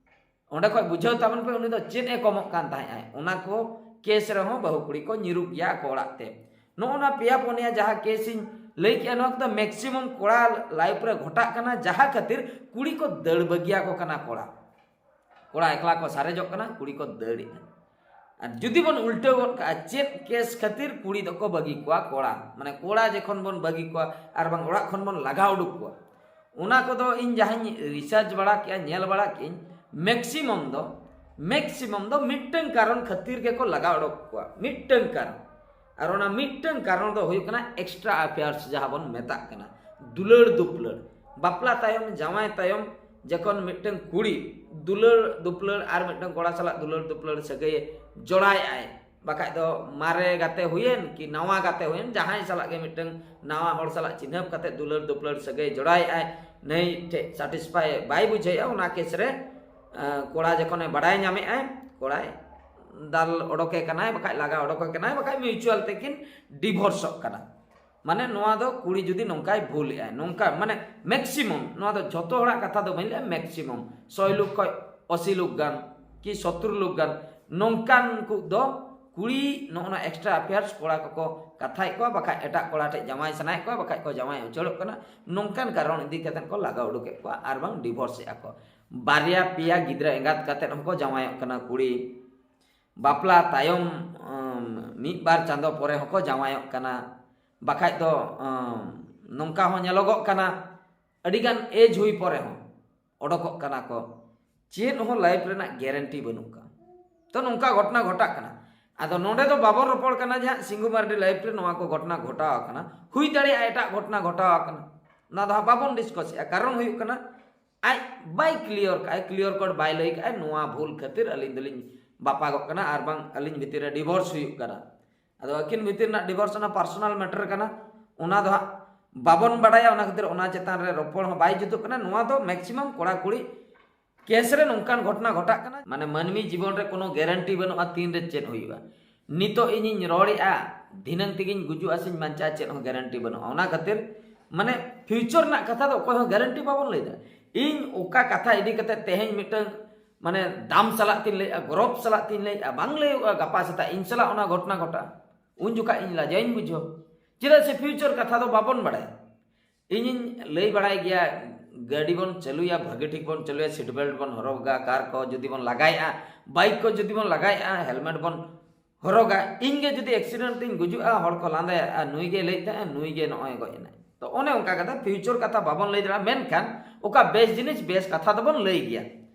ᱚᱸᱰᱮ ᱠᱷᱚᱡ ᱵᱩᱡᱷᱟᱹᱣ ᱛᱟᱵᱚᱱ ᱯᱮ, ᱩᱱᱤ ᱫᱚ ᱪᱮᱫ ᱮ ᱠᱚᱢᱚᱜ ᱠᱟᱱ ᱛᱟᱦᱮᱸᱫ ᱟᱭ᱾ ᱚᱱᱟ ᱠᱚ ᱠᱮᱥ ᱨᱮᱦᱚᱸ ᱵᱟᱹᱦᱩ ᱠᱩᱲᱤ ᱠᱚ ᱧᱤᱨᱩᱜ ᱜᱮᱭᱟ ᱟᱠᱚ ᱚᱲᱟᱜ ᱛᱮ᱾ ᱱᱚᱜᱼᱚ ᱱᱟ ᱯᱮᱭᱟ ᱯᱩᱱᱭᱟ ᱡᱟᱦᱟᱸ ᱠᱮᱥ ᱤᱧ ᱞᱟᱹᱭ ᱠᱮᱜᱼᱟ, ᱱᱚᱣᱟ ᱠᱚᱫᱚ ᱢᱮᱠᱥᱤᱢᱟᱢ ᱠᱚᱲᱟ ᱞᱟᱭᱤᱯᱷ ᱨᱮ ᱜᱷᱚᱴᱟᱜ ᱠᱟᱱᱟ, ᱡᱟᱦᱟᱸ ᱠᱷᱟᱹᱛᱤᱨ ᱠᱩᱲᱤ ᱠᱚ ᱫᱟᱹᱲ ᱵᱟᱹᱜᱤᱭᱟᱠᱚ ᱠᱟᱱᱟ ᱠᱚᱲᱟ᱾ ᱠᱚᱲᱟ ᱮᱠᱞᱟ ᱠᱚ ᱥᱟᱨᱮᱡᱚᱜ ᱠᱟᱱᱟ, ᱠᱩᱲᱤ ᱠᱚ ᱫᱟᱹᱲᱮᱜᱼᱟ᱾ ᱟᱨ ᱡᱩᱫᱤ ᱵᱚᱱ ᱩᱞᱴᱟᱹᱣ ᱜᱚᱫ ᱠᱟᱜᱼᱟ, ᱪᱮᱫ ᱠᱮᱥ ᱠᱷᱟᱹᱛᱤᱨ ᱠᱩᱲᱤ ᱫᱚᱠᱚ ᱵᱟᱹᱜᱤ ᱠᱚᱣᱟ ᱠᱚᱲᱟ? ᱢᱟᱱᱮ ᱠᱚᱲᱟ ᱡᱚᱠᱷᱚᱱ ᱵᱚᱱ ᱵᱟᱹᱜᱤ ᱠᱚᱣᱟ ᱟᱨ ᱵᱟᱝ ᱚᱲᱟᱜ ᱠᱷᱚᱱ ᱵᱚᱱ ᱞᱟᱜᱟ ᱩᱰᱩᱠ ᱠᱚᱣᱟ, ᱚᱱᱟ ᱠᱚᱫᱚ ᱤᱧ ᱡᱟᱦᱟᱸᱧ ᱨᱤᱥᱟᱨᱪ ᱵᱟᱲᱟ ᱠᱮᱜᱼᱟ, ᱧᱮᱞ ᱵᱟᱲᱟ ᱠᱮᱜᱼᱟᱹᱧ, ᱢᱮᱠᱥᱤᱢᱟᱢ ᱫᱚ, ᱢᱮᱠᱥᱤᱢᱟᱢ ᱫᱚ ᱢᱤᱫᱴᱟᱝ ᱠᱟᱨᱚᱱ ᱠᱷᱟᱹᱛᱤᱨ ᱜᱮᱠᱚ ᱞᱟᱜᱟ ᱩᱰᱩᱠ ᱠᱚᱣᱟ, ᱢᱤᱫᱴᱟᱝ ᱠᱟᱨᱚᱱ᱾ ᱟᱨ ᱚᱱᱟ ᱢᱤᱫᱴᱟᱝ ᱠᱟᱨᱚᱱ ᱫᱚ ᱦᱩᱭᱩᱜ ᱠᱟᱱᱟ ᱮᱠᱥᱴᱨᱟ ᱟᱯᱷᱮᱭᱟᱨᱥ, ᱡᱟᱦᱟᱸ ᱵᱚᱱ ᱢᱮᱛᱟᱜ ᱠᱟᱱᱟ ᱫᱩᱞᱟᱹᱲ ᱫᱩᱯᱞᱟᱹᱲ᱾ ᱵᱟᱯᱞᱟ ᱛᱟᱭᱚᱢ, ᱡᱟᱶᱟᱭ ᱛᱟᱭᱚᱢ ᱡᱚᱠᱷᱚᱱ ᱢᱤᱫᱴᱟᱝ ᱠᱩᱲᱤ ᱫᱩᱞᱟᱹᱲ ᱫᱩᱯᱞᱟᱹᱲ ᱟᱨ ᱢᱤᱫᱴᱟᱝ ᱠᱚᱲᱟ ᱥᱟᱞᱟᱜ ᱫᱩᱞᱟᱹᱲ ᱫᱩᱯᱞᱟᱹᱲ ᱥᱟᱹᱜᱟᱹᱭ ᱡᱚᱲᱟᱣᱮᱫᱼᱟᱭ, ᱵᱟᱠᱷᱟᱡ ᱫᱚ ᱢᱟᱨᱮ ᱜᱟᱛᱮ ᱦᱩᱭᱮᱱ ᱠᱤ ᱱᱟᱣᱟ ᱜᱟᱛᱮ ᱦᱩᱭᱮᱱ, ᱡᱟᱦᱟᱸᱭ ᱥᱟᱞᱟᱜ ᱜᱮ ᱢᱤᱫᱴᱟᱝ ᱱᱟᱣᱟ ᱦᱚᱲ ᱥᱟᱞᱟᱜ ᱪᱤᱱᱦᱟᱹᱯ ᱠᱟᱛᱮ ᱫᱩᱞᱟᱹᱲ ᱫᱩᱯᱞᱟᱹᱲ ᱥᱟᱹᱜᱟᱹᱭ ᱡᱚᱲᱟᱣᱮᱫᱼᱟᱭ, ᱱᱟᱹᱭ ᱴᱷᱮᱡ ᱥᱟᱴᱤᱥᱯᱷᱟᱭ ᱵᱟᱭ ᱵᱩᱡᱷᱟᱹᱣᱮᱫᱼᱟ, ᱚᱱᱟ ᱠᱮᱥ ᱨᱮ, ᱟᱸ, ᱠᱚᱲᱟ ᱡᱚᱠᱷᱚᱱᱮ ᱵᱟᱰᱟᱭ ᱧᱟᱢᱮᱫᱼᱟᱭ, ᱠᱚᱲᱟᱭ ᱫᱟᱞ ᱚᱰᱚᱠᱮ ᱠᱟᱱᱟᱭ, ᱵᱟᱠᱷᱟᱡ ᱞᱟᱜᱟ ᱚᱰᱚᱠᱮ ᱠᱟᱱᱟᱭ, ᱵᱟᱠᱷᱟᱡ ᱢᱤᱭᱩᱪᱩᱣᱟᱞ ᱛᱮᱠᱤᱱ ᱰᱤᱵᱷᱳᱨᱥᱚᱜ ᱠᱟᱱᱟ᱾ ᱢᱟᱱᱮ ᱱᱚᱣᱟ ᱫᱚ ᱠᱩᱲᱤ ᱡᱩᱫᱤ ᱱᱚᱝᱠᱟᱭ ᱵᱷᱩᱞᱮᱜᱼᱟᱭ, ᱱᱚᱝᱠᱟ ᱢᱟᱱᱮ ᱢᱮᱠᱥᱤᱢᱟᱢ, ᱱᱚᱣᱟ ᱫᱚ ᱡᱷᱚᱛᱚ ᱦᱚᱲᱟᱜ ᱠᱟᱛᱷᱟ ᱫᱚ ᱵᱟᱹᱧ ᱞᱟᱹᱭᱟ, ᱢᱮᱠᱥᱤᱢᱟᱢ ᱥᱚᱭ ᱞᱳᱠ ᱠᱷᱚᱡ ᱟᱥᱤ ᱞᱳᱠ ᱜᱟᱱ ᱠᱤ ᱥᱚᱛᱛᱚᱨ ᱞᱳᱠ ᱜᱟᱱ ᱱᱚᱝᱠᱟᱱ ᱠᱚ ᱫᱚ ᱠᱩᱲᱤ ᱱᱚᱜᱼᱚ ᱱᱚᱣᱟ ᱮᱠᱥᱴᱨᱟ ᱟᱯᱷᱮᱭᱟᱨᱥ ᱠᱚᱲᱟ ᱠᱚᱠᱚ ᱠᱟᱛᱷᱟᱭᱮᱫ ᱠᱚᱣᱟ, ᱵᱟᱠᱷᱟᱡ ᱮᱴᱟᱜ ᱠᱚᱲᱟ ᱴᱷᱮᱡ ᱡᱟᱶᱟᱭ ᱥᱟᱱᱟᱭᱮᱫ ᱠᱚᱣᱟ, ᱵᱟᱠᱷᱟᱡ ᱠᱚ ᱡᱟᱶᱟᱭ ᱩᱪᱟᱹᱲᱚᱜ ᱠᱟᱱᱟ᱾ ᱱᱚᱝᱠᱟᱱ ᱠᱟᱨᱚᱱ ᱤᱫᱤ ᱠᱟᱛᱮᱫ ᱠᱚ ᱞᱟᱜᱟ ᱩᱰᱩᱠᱮᱫ ᱠᱚᱣᱟ ᱟᱨ ᱵᱟᱝ ᱰᱤᱵᱷᱳᱨᱥ ᱮᱫᱼᱟ ᱠᱚ᱾ ᱵᱟᱨᱭᱟ ᱯᱮᱭᱟ ᱜᱤᱫᱽᱨᱟᱹ ᱮᱸᱜᱟᱛ ᱠᱟᱛᱮᱫ ᱦᱚᱸᱠᱚ ᱡᱟᱶᱟᱭᱚᱜ ᱠᱟᱱᱟ ᱠᱩᱲᱤ᱾ ᱵᱟᱯᱞᱟ ᱛᱟᱭᱚᱢ ᱢᱤᱫ ᱵᱟᱨ ᱪᱟᱸᱫᱚ ᱯᱚᱨᱮ ᱦᱚᱸᱠᱚ ᱡᱟᱶᱟᱭᱚᱜ ᱠᱟᱱᱟ᱾ ᱵᱟᱠᱷᱟᱡ ᱫᱚ ᱱᱚᱝᱠᱟ ᱦᱚᱸ ᱧᱮᱞᱚᱜᱚᱜ ᱠᱟᱱᱟ, ᱟᱹᱰᱤᱜᱟᱱ ᱮᱡᱽ ᱦᱩᱭ ᱯᱚᱨᱮ ᱦᱚᱸ ᱚᱰᱚᱠᱚᱜ ᱠᱟᱱᱟ ᱠᱚ᱾ ᱪᱮᱫ ᱦᱚᱸ ᱞᱟᱭᱤᱯᱷ ᱨᱮᱱᱟᱜ ᱜᱮᱨᱮᱱᱴᱤ ᱵᱟᱹᱱᱩᱜ ᱠᱟᱜ᱾ ᱛᱚ, ᱱᱚᱝᱠᱟ ᱜᱷᱚᱴᱚᱱᱟ ᱜᱷᱚᱴᱟᱜ ᱠᱟᱱᱟ᱾ ᱟᱫᱚ ᱱᱚᱰᱮ ᱫᱚ ᱵᱟᱵᱚᱱ ᱨᱚᱯᱚᱲ ᱠᱟᱱᱟ ᱡᱮ ᱦᱟᱸᱜ ᱥᱤᱝᱜᱩ ᱢᱟᱨᱰᱤ ᱞᱟᱭᱤᱯᱷ ᱨᱮ ᱱᱚᱣᱟ ᱠᱚ ᱜᱷᱚᱴᱚᱱᱟ ᱜᱷᱚᱴᱟᱣ ᱟᱠᱟᱱᱟ, ᱦᱩᱭ ᱫᱟᱲᱮᱭᱟᱜᱼᱟ ᱮᱴᱟᱜ ᱜᱷᱚᱴᱚᱱᱟ ᱜᱷᱚᱴᱟᱣ ᱟᱠᱟᱱᱟ, ᱚᱱᱟ ᱫᱚ ᱦᱟᱸᱜ ᱵᱟᱵᱚᱱ ᱰᱤᱥᱠᱟᱥᱮᱜᱼᱟ᱾ ᱠᱟᱨᱚᱱ ᱦᱩᱭᱩᱜ ᱠᱟᱱᱟ, ᱟᱡ ᱵᱟᱭ ᱠᱞᱤᱭᱟᱨ ᱠᱟᱜᱼᱟ, ᱠᱞᱤᱭᱟᱨ ᱠᱚᱴ ᱵᱟᱭ ᱞᱟᱹᱭ ᱠᱟᱜᱼᱟ, ᱱᱚᱣᱟ ᱵᱷᱩᱞ ᱠᱷᱟᱹᱛᱤᱨ ᱟᱹᱞᱤᱧ ᱫᱚᱞᱤᱧ ᱵᱟᱯᱟᱜᱚᱜ ᱠᱟᱱᱟ ᱟᱨ ᱵᱟᱝ ᱟᱹᱞᱤᱧ ᱵᱷᱤᱛᱤᱨ ᱨᱮ ᱰᱤᱵᱷᱳᱨᱥ ᱦᱩᱭᱩᱜ ᱠᱟᱱᱟ᱾ ᱟᱫᱚ ᱟᱹᱠᱤᱱ ᱵᱷᱤᱛᱤᱨ ᱨᱮᱱᱟᱜ ᱰᱤᱵᱷᱳᱨᱥ ᱚᱱᱟ ᱯᱟᱨᱥᱚᱱᱟᱞ ᱢᱮᱴᱟᱨ ᱠᱟᱱᱟ, ᱚᱱᱟ ᱫᱚ ᱦᱟᱸᱜ ᱵᱟᱵᱚᱱ ᱵᱟᱲᱟᱭᱟ, ᱚᱱᱟ ᱠᱷᱟᱹᱛᱤᱨ ᱚᱱᱟ ᱪᱮᱛᱟᱱ ᱨᱮ ᱨᱚᱯᱚᱲ ᱦᱚᱸ ᱵᱟᱭ ᱡᱩᱛᱩᱜ ᱠᱟᱱᱟ᱾ ᱱᱚᱣᱟ ᱫᱚ ᱢᱮᱠᱥᱤᱢᱟᱢ ᱠᱚᱲᱟ ᱠᱩᱲᱤ ᱠᱮᱥ ᱨᱮ ᱱᱚᱝᱠᱟᱱ ᱜᱷᱚᱴᱚᱱᱟ ᱜᱷᱚᱴᱟᱜ ᱠᱟᱱᱟ᱾ ᱢᱟᱱᱮ, ᱢᱟᱹᱱᱢᱤ ᱡᱤᱵᱚᱱ ᱨᱮ ᱠᱳᱱᱳ ᱜᱮᱨᱮᱱᱴᱤ ᱵᱟᱹᱱᱩᱜᱼᱟ ᱛᱤᱱ ᱨᱮ ᱪᱮᱫ ᱦᱩᱭᱩᱜᱼᱟ᱾ ᱱᱤᱛᱚᱜ ᱤᱧᱤᱧ ᱨᱚᱲᱮᱜᱼᱟ, ᱫᱷᱤᱱᱟᱹᱝ ᱛᱮᱜᱤᱧ ᱜᱩᱡᱩᱜᱼᱟ ᱥᱮᱧ ᱵᱟᱧᱪᱟᱜᱼᱟ, ᱪᱮᱫ ᱦᱚᱸ ᱜᱮᱨᱮᱱᱴᱤ ᱵᱟᱹᱱᱩᱜᱼᱟ᱾ ᱚᱱᱟ ᱠᱷᱟᱹᱛᱤᱨ, ᱢᱟᱱᱮ, ᱯᱷᱤᱭᱩᱪᱟᱨ ᱨᱮᱱᱟᱜ ᱠᱟᱛᱷᱟ ᱫᱚ ᱚᱠᱚᱭ ᱦᱚᱸ ᱜᱮᱨᱮᱱᱴᱤ ᱵᱟᱵᱚᱱ ᱞᱟᱹᱭ ᱫᱟᱲᱮᱭᱟᱜᱼᱟ᱾ ᱤᱧ ᱚᱠᱟ ᱠᱟᱛᱷᱟ ᱤᱫᱤ ᱠᱟᱛᱮ ᱛᱮᱦᱮᱧ ᱢᱤᱫᱴᱟᱝ, ᱢᱟᱱᱮ, ᱫᱟᱢ ᱥᱟᱞᱟᱜ ᱛᱤᱧ ᱞᱟᱹᱭᱮᱜᱼᱟ, ᱜᱚᱨᱚᱵᱽ ᱥᱟᱞᱟᱜ ᱛᱤᱧ ᱞᱟᱹᱭᱮᱜᱼᱟ, ᱵᱟᱝ ᱞᱟᱹᱭᱚᱜᱼᱟ ᱜᱟᱯᱟ ᱥᱮᱛᱟᱜ ᱤᱧ ᱥᱟᱞᱟᱜ ᱚᱱᱟ ᱜᱷᱚᱴᱚᱱᱟ ᱜᱷᱚᱴᱟᱜᱼᱟ, ᱩᱱ ᱡᱚᱠᱷᱟᱜ ᱤᱧ ᱞᱟᱡᱟᱣᱤᱧ ᱵᱩᱡᱷᱟᱹᱣ᱾ ᱪᱮᱫᱟᱜ ᱥᱮ ᱯᱷᱤᱭᱩᱪᱟᱨ ᱠᱟᱛᱷᱟ ᱫᱚ ᱵᱟᱵᱚᱱ ᱵᱟᱲᱟᱭᱟ᱾ ᱤᱧᱤᱧ ᱞᱟᱹᱭ ᱵᱟᱲᱟᱭ ᱜᱮᱭᱟ, ᱜᱟᱹᱰᱤ ᱵᱚᱱ ᱪᱟᱹᱞᱩᱭᱟ, ᱵᱷᱟᱹᱜᱤ ᱴᱷᱤᱠ ᱵᱚᱱ ᱪᱟᱹᱞᱩᱭᱟ, ᱥᱤᱴ ᱵᱮᱞᱴ ᱵᱚᱱ ᱦᱚᱨᱚᱜᱟ, ᱠᱟᱨ ᱠᱚ ᱡᱩᱫᱤ ᱵᱚᱱ ᱞᱟᱜᱟᱭᱮᱜᱼᱟ, ᱵᱟᱭᱤᱠ ᱠᱚ ᱡᱩᱫᱤ ᱵᱚᱱ ᱞᱟᱜᱟᱭᱮᱜᱼᱟ, ᱦᱮᱞᱢᱮᱴ ᱵᱚᱱ ᱦᱚᱨᱚᱜᱟ᱾ ᱤᱧ ᱜᱮ ᱡᱩᱫᱤ ᱮᱠᱥᱤᱰᱮᱱᱴ ᱛᱤᱧ ᱜᱩᱡᱩᱜᱼᱟ, ᱦᱚᱲ ᱠᱚ ᱞᱟᱸᱫᱟᱭᱟ, "ᱟᱨ ᱱᱩᱭ ᱜᱮ ᱞᱟᱹᱭᱮᱫ ᱛᱟᱦᱮᱸᱫ, ᱱᱩᱭ ᱜᱮ ᱱᱚᱜᱼᱚᱭ ᱜᱚᱡ ᱮᱱᱟᱭ᱾" ᱛᱚ, ᱚᱱᱮ ᱚᱱᱠᱟ ᱠᱟᱛᱮ ᱯᱷᱤᱭᱩᱪᱟᱨ ᱠᱟᱛᱷᱟ ᱵᱟᱵᱚᱱ ᱞᱟᱹᱭ ᱫᱟᱲᱮᱭᱟᱜᱼᱟ, ᱢᱮᱱᱠᱷᱟᱱ ᱚᱠᱟ ᱵᱮᱥ ᱡᱤᱱᱤᱥ, ᱵᱮᱥ ᱠᱟᱛᱷᱟ ᱫᱚᱵᱚᱱ ᱞᱟᱹᱭ ᱜᱮᱭᱟ᱾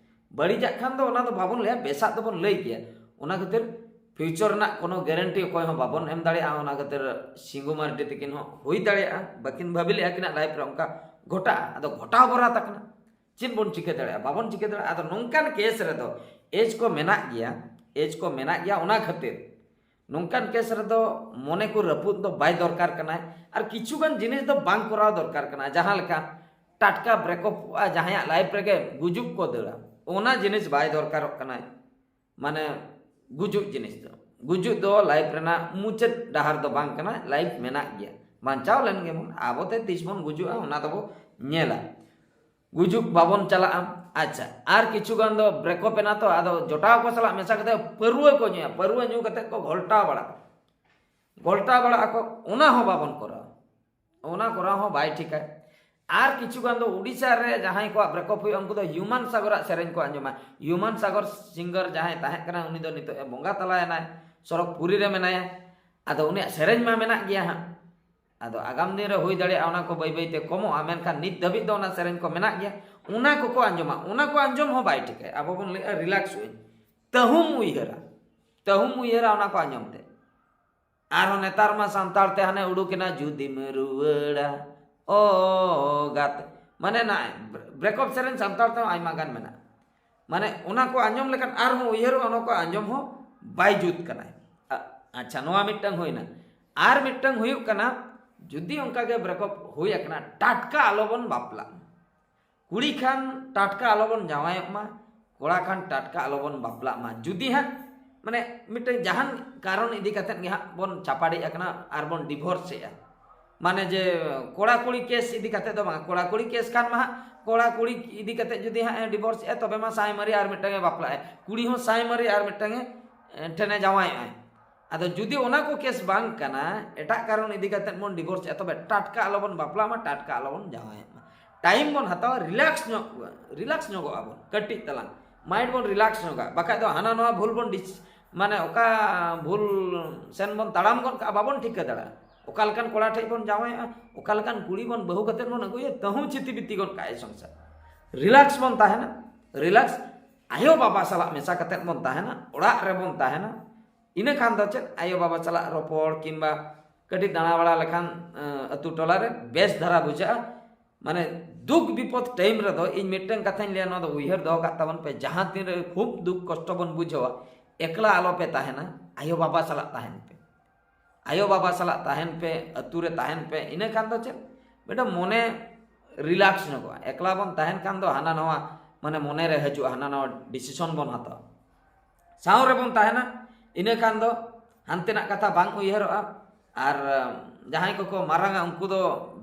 ᱵᱟᱹᱲᱤᱡᱟᱜ ᱠᱷᱟᱱ ᱫᱚ ᱚᱱᱟ ᱫᱚ ᱵᱟᱵᱚᱱ ᱞᱟᱹᱭᱟ, ᱵᱮᱥᱟᱜ ᱫᱚᱵᱚᱱ ᱞᱟᱹᱭ ᱜᱮᱭᱟ᱾ ᱚᱱᱟ ᱠᱷᱟᱹᱛᱤᱨ ᱯᱷᱤᱭᱩᱪᱟᱨ ᱨᱮᱱᱟᱜ ᱠᱳᱱᱳ ᱜᱮᱨᱮᱱᱴᱤ ᱚᱠᱚᱭ ᱦᱚᱸ ᱵᱟᱵᱚᱱ ᱮᱢ ᱫᱟᱲᱮᱭᱟᱜᱼᱟ᱾ ᱚᱱᱟ ᱠᱷᱟᱹᱛᱤᱨ ᱥᱤᱝᱜᱩ ᱢᱟᱨᱰᱤ ᱛᱟᱹᱠᱤᱱ ᱦᱚᱸ ᱦᱩᱭ ᱫᱟᱲᱮᱭᱟᱜᱼᱟ, ᱵᱟᱹᱠᱤᱱ ᱵᱷᱟᱹᱵᱤ ᱞᱮᱫᱼᱟ ᱟᱹᱠᱤᱱᱟᱜ ᱞᱟᱭᱤᱯᱷ ᱨᱮ ᱚᱱᱠᱟ ᱜᱷᱚᱴᱟᱜᱼᱟ᱾ ᱟᱫᱚ ᱜᱷᱚᱴᱟᱣ ᱵᱚᱨᱟ ᱛᱟᱠᱤᱱᱟ, ᱪᱮᱫ ᱵᱚᱱ ᱪᱤᱠᱟᱹ ᱫᱟᱲᱮᱭᱟᱜᱼᱟ? ᱵᱟᱵᱚᱱ ᱪᱤᱠᱟᱹ ᱫᱟᱲᱮᱭᱟᱜᱼᱟ᱾ ᱟᱫᱚ ᱱᱚᱝᱠᱟᱱ ᱠᱮᱥ ᱨᱮᱫᱚ ᱮᱡᱽ ᱠᱚ ᱢᱮᱱᱟᱜ ᱜᱮᱭᱟ, ᱮᱡᱽ ᱠᱚ ᱢᱮᱱᱟᱜ ᱜᱮᱭᱟ᱾ ᱚᱱᱟ ᱠᱷᱟᱹᱛᱤᱨ ᱱᱚᱝᱠᱟᱱ ᱠᱮᱥ ᱨᱮᱫᱚ ᱢᱚᱱᱮ ᱠᱚ ᱨᱟᱹᱯᱩᱫ ᱫᱚ ᱵᱟᱭ ᱫᱚᱨᱠᱟᱨ ᱠᱟᱱᱟᱭ, ᱟᱨ ᱠᱤᱪᱷᱩ ᱜᱟᱱ ᱡᱤᱱᱤᱥ ᱫᱚ ᱵᱟᱝ ᱠᱚᱨᱟᱣ ᱫᱚᱨᱠᱟᱨ ᱠᱟᱱᱟ᱾ ᱡᱟᱦᱟᱸ ᱞᱮᱠᱟ ᱴᱟᱴᱠᱟ ᱵᱨᱮᱠᱚᱯᱚᱜᱼᱟ, ᱡᱟᱦᱟᱸᱭᱟᱜ ᱞᱟᱭᱤᱯᱷ ᱨᱮᱜᱮ ᱜᱩᱡᱩᱜ ᱠᱚ ᱫᱟᱹᱲᱟ, ᱚᱱᱟ ᱡᱤᱱᱤᱥ ᱵᱟᱭ ᱫᱚᱨᱠᱟᱨᱚᱜ ᱠᱟᱱᱟᱭ᱾ ᱢᱟᱱᱮ, ᱜᱩᱡᱩᱜ ᱡᱤᱱᱤᱥ ᱫᱚ, ᱜᱩᱡᱩᱜ ᱫᱚ ᱞᱟᱭᱤᱯᱷ ᱨᱮᱱᱟᱜ ᱢᱩᱪᱟᱹᱫ ᱰᱟᱦᱟᱨ ᱫᱚ ᱵᱟᱝ ᱠᱟᱱᱟ᱾ ᱞᱟᱭᱤᱯᱷ ᱢᱮᱱᱟᱜ ᱜᱮᱭᱟ, ᱵᱟᱧᱪᱟᱣ ᱞᱮᱱ ᱜᱮᱵᱚᱱ, ᱟᱵᱚᱛᱮ ᱛᱤᱥ ᱵᱚᱱ ᱜᱩᱡᱩᱜᱼᱟ ᱚᱱᱟ ᱫᱚᱵᱚ ᱧᱮᱞᱟ᱾ ᱜᱩᱡᱩᱜ ᱵᱟᱵᱚᱱ ᱪᱟᱞᱟᱜᱼᱟ᱾ ᱟᱪᱪᱷᱟ, ᱟᱨ ᱠᱤᱪᱷᱩ ᱜᱟᱱ ᱫᱚ ᱵᱨᱮᱠᱚᱯ ᱮᱱᱟ ᱛᱚ, ᱟᱫᱚ ᱡᱚᱴᱟᱣ ᱠᱚ ᱥᱟᱞᱟᱜ ᱢᱮᱥᱟ ᱠᱟᱛᱮ ᱯᱟᱹᱨᱣᱟᱹ ᱠᱚ ᱧᱩᱭᱟ, ᱯᱟᱹᱨᱣᱟᱹ ᱧᱩ ᱠᱟᱛᱮ ᱠᱚ ᱜᱷᱚᱞᱴᱟᱣ ᱵᱟᱲᱟᱜᱼᱟ, ᱜᱷᱚᱞᱴᱟᱣ ᱵᱟᱲᱟᱜ ᱟᱠᱚ, ᱚᱱᱟ ᱦᱚᱸ ᱵᱟᱵᱚᱱ ᱠᱚᱨᱟᱣᱟ᱾ ᱚᱱᱟ ᱠᱚᱨᱟᱣ ᱦᱚᱸ ᱵᱟᱭ ᱴᱷᱤᱠᱟ᱾ ᱟᱨ ᱠᱤᱪᱷᱩ ᱜᱟᱱ ᱫᱚ ᱩᱰᱤᱥᱟ ᱨᱮ ᱡᱟᱦᱟᱸᱭ ᱠᱚᱣᱟᱜ ᱵᱨᱮᱠᱚᱯ ᱦᱩᱭᱩᱜᱼᱟ, ᱩᱱᱠᱩ ᱫᱚ ᱦᱤᱭᱩᱢᱟᱱ ᱥᱟᱜᱚᱨᱟᱜ ᱥᱮᱨᱮᱧ ᱠᱚ ᱟᱸᱡᱚᱢᱟ᱾ ᱦᱤᱭᱩᱢᱟᱱ ᱥᱟᱜᱚᱨ ᱥᱤᱝᱜᱟᱨ ᱡᱟᱦᱟᱸᱭ ᱛᱟᱦᱮᱸ ᱠᱟᱱᱟ, ᱩᱱᱤ ᱫᱚ ᱱᱤᱛᱚᱜ ᱮ ᱵᱚᱸᱜᱟ ᱛᱟᱞᱟᱭᱮᱱᱟᱭ, ᱥᱚᱨᱚᱜᱽᱯᱩᱨᱤ ᱨᱮ ᱢᱮᱱᱟᱭᱟ᱾ ᱟᱫᱚ ᱩᱱᱤᱭᱟᱜ ᱥᱮᱨᱮᱧ ᱢᱟ ᱢᱮᱱᱟᱜ ᱜᱮᱭᱟ ᱦᱟᱸᱜ᱾ ᱟᱫᱚ ᱟᱜᱟᱢ ᱫᱤᱱ ᱨᱮ ᱦᱩᱭ ᱫᱟᱲᱮᱭᱟᱜᱼᱟ ᱚᱱᱟ ᱠᱚ ᱵᱟᱹᱭ ᱵᱟᱹᱭ ᱛᱮ ᱠᱚᱢᱚᱜᱼᱟ, ᱢᱮᱱᱠᱷᱟᱱ ᱱᱤᱛ ᱫᱷᱟᱹᱵᱤᱡ ᱫᱚ ᱚᱱᱟ ᱥᱮᱨᱮᱧ ᱠᱚ ᱢᱮᱱᱟᱜ ᱜᱮᱭᱟ᱾ ᱚᱱᱟ ᱠᱚᱠᱚ ᱟᱸᱡᱚᱢᱟ, ᱚᱱᱟ ᱠᱚ ᱟᱸᱡᱚᱢ ᱦᱚᱸ ᱵᱟᱭ ᱴᱷᱤᱠᱟᱹᱭᱟ᱾ ᱟᱵᱚ ᱵᱚᱱ ᱞᱟᱹᱭᱟ ᱨᱤᱞᱟᱠᱥ ᱟᱹᱧ, ᱛᱟᱹᱦᱩᱢ ᱩᱭᱦᱟᱹᱨᱟ, ᱛᱟᱹᱦᱩᱢ ᱩᱭᱦᱟᱹᱨᱟ ᱚᱱᱟ ᱠᱚ ᱟᱸᱡᱚᱢ ᱛᱮ᱾ ᱟᱨᱦᱚᱸ ᱱᱮᱛᱟᱨ ᱢᱟ ᱥᱟᱱᱛᱟᱲ ᱛᱮ ᱦᱟᱱᱮ ᱩᱰᱩᱠᱮᱱᱟ ᱡᱩᱫᱤᱢ ᱨᱩᱣᱟᱹᱲᱟ ᱚ ᱜᱟᱛᱮ, ᱢᱟᱱᱮ ᱱᱚᱜᱼᱚᱭ ᱵᱨᱮᱠᱚᱯ ᱥᱮᱨᱮᱧ ᱥᱟᱱᱛᱟᱲ ᱛᱮᱦᱚᱸ ᱟᱭᱢᱟ ᱜᱟᱱ ᱢᱮᱱᱟᱜᱼᱟ᱾ ᱢᱟᱱᱮ ᱚᱱᱟ ᱠᱚ ᱟᱸᱡᱚᱢ ᱞᱮᱠᱷᱟᱱ ᱟᱨᱦᱚᱸ ᱩᱭᱦᱟᱹᱨᱚᱜᱼᱟ, ᱚᱱᱟ ᱠᱚ ᱟᱸᱡᱚᱢ ᱦᱚᱸ ᱵᱟᱭ ᱡᱩᱛ ᱠᱟᱱᱟᱭ᱾ ᱟ-, ᱟᱪᱪᱷᱟ, ᱱᱚᱣᱟ ᱢᱤᱫᱴᱟᱝ ᱦᱩᱭᱱᱟ᱾ ᱟᱨ ᱢᱤᱫᱴᱟᱝ ᱦᱩᱭᱩᱜ ᱠᱟᱱᱟ, ᱡᱩᱫᱤ ᱚᱱᱠᱟ ᱜᱮ ᱵᱨᱮᱠᱚᱯ ᱦᱩᱭ ᱟᱠᱟᱱᱟ, ᱴᱟᱴᱠᱟ ᱟᱞᱚᱵᱚᱱ ᱵᱟᱯᱞᱟᱜ ᱢᱟ᱾ ᱠᱩᱲᱤ ᱠᱷᱟᱱ ᱴᱟᱴᱠᱟ ᱟᱞᱚᱵᱚᱱ ᱡᱟᱶᱟᱭᱚᱜ ᱢᱟ, ᱠᱚᱲᱟ ᱠᱷᱟᱱ ᱴᱟᱴᱠᱟ ᱟᱞᱚᱵᱚᱱ ᱵᱟᱯᱞᱟᱜ ᱢᱟ᱾ ᱡᱩᱫᱤ ᱦᱟᱸᱜ ᱢᱟᱱᱮ ᱢᱤᱫᱴᱟᱝ ᱡᱟᱦᱟᱱ ᱠᱟᱨᱚᱱ ᱤᱫᱤ ᱠᱟᱛᱮᱫ ᱜᱮ ᱦᱟᱸᱜ ᱵᱚᱱ ᱪᱟᱯᱟᱲᱤᱡ ᱟᱠᱟᱱᱟ ᱟᱨ ᱵᱚᱱ ᱰᱤᱵᱷᱳᱨᱥ ᱮᱫᱼᱟ, ᱢᱟᱱᱮ ᱡᱮ ᱠᱚᱲᱟ ᱠᱩᱲᱤ ᱠᱮᱥ ᱤᱫᱤ ᱠᱟᱛᱮᱫ ᱫᱚ ᱵᱟᱝ, ᱠᱚᱲᱟ ᱠᱩᱲᱤ ᱠᱮᱥ ᱠᱷᱟᱱ ᱢᱟ ᱦᱟᱸᱜ ᱠᱚᱲᱟ ᱠᱩᱲᱤ ᱤᱫᱤ ᱠᱟᱛᱮᱫ ᱡᱩᱫᱤ ᱦᱟᱸᱜ ᱮ ᱰᱤᱵᱷᱳᱨᱥ ᱮᱫᱼᱟ, ᱛᱚᱵᱮ ᱢᱟ ᱥᱟᱭ ᱢᱟᱹᱨᱤ ᱟᱨ ᱢᱤᱫᱴᱟᱝ ᱮ ᱵᱟᱯᱞᱟᱜᱼᱟᱭ, ᱠᱩᱲᱤ ᱦᱚᱸ ᱥᱟᱭ ᱢᱟᱹᱨᱤ ᱟᱨ ᱢᱤᱫᱴᱟᱝ ᱮ, ᱮ, ᱴᱷᱮᱱᱮ ᱡᱟᱶᱟᱭᱚᱜᱼᱟᱭ᱾ ᱟᱫᱚ ᱡᱩᱫᱤ ᱚᱱᱟ ᱠᱚ ᱠᱮᱥ ᱵᱟᱝ ᱠᱟᱱᱟ, ᱮᱴᱟᱜ ᱠᱟᱨᱚᱱ ᱤᱫᱤ ᱠᱟᱛᱮᱫ ᱵᱚᱱ ᱰᱤᱵᱷᱳᱨᱥ ᱮᱫᱼᱟ, ᱛᱚᱵᱮ ᱴᱟᱴᱠᱟ ᱟᱞᱚᱵᱚᱱ ᱵᱟᱯᱞᱟᱜ ᱢᱟ, ᱴᱟᱴᱠᱟ ᱟᱞᱚᱵᱚᱱ ᱡᱟᱶᱟᱭᱚᱜ ᱢᱟ᱾ ᱴᱟᱭᱤᱢ ᱵᱚᱱ ᱦᱟᱛᱟᱣᱟ, ᱨᱤᱞᱟᱠᱥ ᱧᱚᱜ, ᱨᱤᱞᱟᱠᱥ ᱧᱚᱜᱚᱜ ᱟᱵᱚᱱ ᱠᱟᱹᱴᱤᱡ ᱛᱟᱞᱟᱝ, ᱢᱟᱭᱤᱱᱰ ᱵᱚᱱ ᱨᱤᱞᱟᱠᱥ ᱧᱚᱜᱟ᱾ ᱵᱟᱠᱷᱟᱡ ᱫᱚ ᱦᱟᱱᱟ ᱱᱚᱣᱟ ᱵᱷᱩᱞ ᱵᱚᱱ ᱰᱤᱥ-, ᱢᱟᱱᱮ ᱚᱠᱟ ᱵᱷᱩᱞ ᱥᱮᱱ ᱵᱚᱱ ᱛᱟᱲᱟᱢ ᱜᱚᱫ ᱠᱟᱜᱼᱟ, ᱵᱟᱵᱚᱱ ᱴᱷᱤᱠᱟᱹ ᱫᱟᱲᱮᱭᱟᱜᱼᱟ᱾ ᱚᱠᱟ ᱞᱮᱠᱟᱱ ᱠᱚᱲᱟ ᱴᱷᱮᱡ ᱵᱚᱱ ᱡᱟᱶᱟᱭᱚᱜᱼᱟ, ᱚᱠᱟ ᱞᱮᱠᱟᱱ ᱠᱩᱲᱤ ᱵᱚᱱ ᱵᱟᱹᱦᱩ ᱠᱟᱛᱮᱫ ᱵᱚᱱ ᱟᱹᱜᱩᱭᱟ, ᱛᱟᱹᱦᱩ ᱪᱷᱤᱛᱤ ᱵᱤᱛᱤ ᱜᱚᱫ ᱠᱟᱜᱼᱟᱭ ᱥᱚᱝᱥᱟᱨ᱾ ᱨᱤᱞᱟᱠᱥ ᱵᱚᱱ ᱛᱟᱦᱮᱱᱟ, ᱨᱤᱞᱟᱠᱥ᱾ ᱟᱭᱳ ᱵᱟᱵᱟ ᱥᱟᱞᱟᱜ ᱢᱮᱥᱟ ᱠᱟᱛᱮᱫ ᱵᱚᱱ ᱛᱟᱦᱮᱱᱟ, ᱚᱲᱟᱜ ᱨᱮᱵᱚᱱ ᱛᱟᱦᱮᱱᱟ᱾ ᱤᱱᱟᱹ ᱠᱷᱟᱱ ᱫᱚ ᱪᱮᱫ, ᱟᱭᱳ ᱵᱟᱵᱟ ᱥᱟᱞᱟᱜ ᱨᱚᱯᱚᱲ ᱠᱤᱝᱵᱟ ᱠᱟᱹᱴᱤᱡ ᱫᱟᱬᱟ ᱵᱟᱲᱟ ᱞᱮᱠᱷᱟᱱ, ᱮᱸ, ᱟᱹᱛᱩ ᱴᱚᱞᱟ ᱨᱮ ᱵᱮᱥ ᱫᱷᱟᱨᱟ ᱵᱩᱡᱷᱟᱹᱜᱼᱟ᱾ ᱢᱟᱱᱮ ᱫᱩᱠ ᱵᱤᱯᱚᱫ ᱴᱟᱭᱤᱢ ᱨᱮᱫᱚ ᱤᱧ ᱢᱤᱫᱴᱟᱝ ᱠᱟᱛᱷᱟᱧ ᱞᱟᱹᱭᱟ, ᱱᱚᱣᱟ ᱫᱚ ᱩᱭᱦᱟᱹᱨ ᱫᱚᱦᱚ ᱠᱟᱜ ᱛᱟᱵᱚᱱ ᱯᱮ, ᱡᱟᱦᱟᱸ ᱛᱤᱱ ᱨᱮ ᱠᱷᱩᱵ ᱫᱩᱠ ᱠᱚᱥᱴᱚ ᱵᱚᱱ ᱵᱩᱡᱷᱟᱹᱣᱟ, ᱮᱠᱞᱟ ᱟᱞᱚ ᱯᱮ ᱛᱟᱦᱮᱱᱟ, ᱟᱭᱳ ᱵᱟᱵᱟ ᱥᱟᱞᱟᱜ ᱛᱟᱦᱮᱱ ᱯᱮ᱾ ᱟᱭᱳ ᱵᱟᱵᱟ ᱥᱟᱞᱟᱜ ᱛᱟᱦᱮᱱ ᱯᱮ, ᱟᱹᱛᱩ ᱨᱮ ᱛᱟᱦᱮᱱ ᱯᱮ, ᱤᱱᱟᱹ ᱠᱷᱟᱱ ᱫᱚ ᱪᱮᱫ, ᱢᱤᱫᱴᱟᱝ ᱢᱚᱱᱮ ᱨᱤᱞᱟᱠᱥ ᱧᱚᱜᱚᱜᱼᱟ᱾ ᱮᱠᱞᱟ ᱵᱚᱱ ᱛᱟᱦᱮᱱ ᱠᱷᱟᱱ ᱫᱚ ᱦᱟᱱᱟ ᱱᱟᱣᱟ ᱢᱟᱱᱮ ᱢᱚᱱᱮ ᱨᱮ ᱦᱤᱡᱩᱜᱼᱟ, ᱦᱟᱱᱟ ᱱᱟᱣᱟ ᱰᱤᱥᱤᱥᱚᱱ ᱵᱚᱱ ᱦᱟᱛᱟᱣᱟ᱾ ᱥᱟᱶ ᱨᱮᱵᱚᱱ ᱛᱟᱦᱮᱱᱟ, ᱤᱱᱟᱹ ᱠᱷᱟᱱ ᱫᱚ ᱦᱟᱱᱛᱮᱱᱟᱜ ᱠᱟᱛᱷᱟ ᱵᱟᱝ ᱩᱭᱦᱟᱹᱨᱚᱜᱼᱟ᱾ ᱟᱨ, ᱟᱢ, ᱡᱟᱦᱟᱸᱭ ᱠᱚᱠᱚ ᱢᱟᱨᱟᱝᱟ ᱩᱱᱠᱩ ᱫᱚ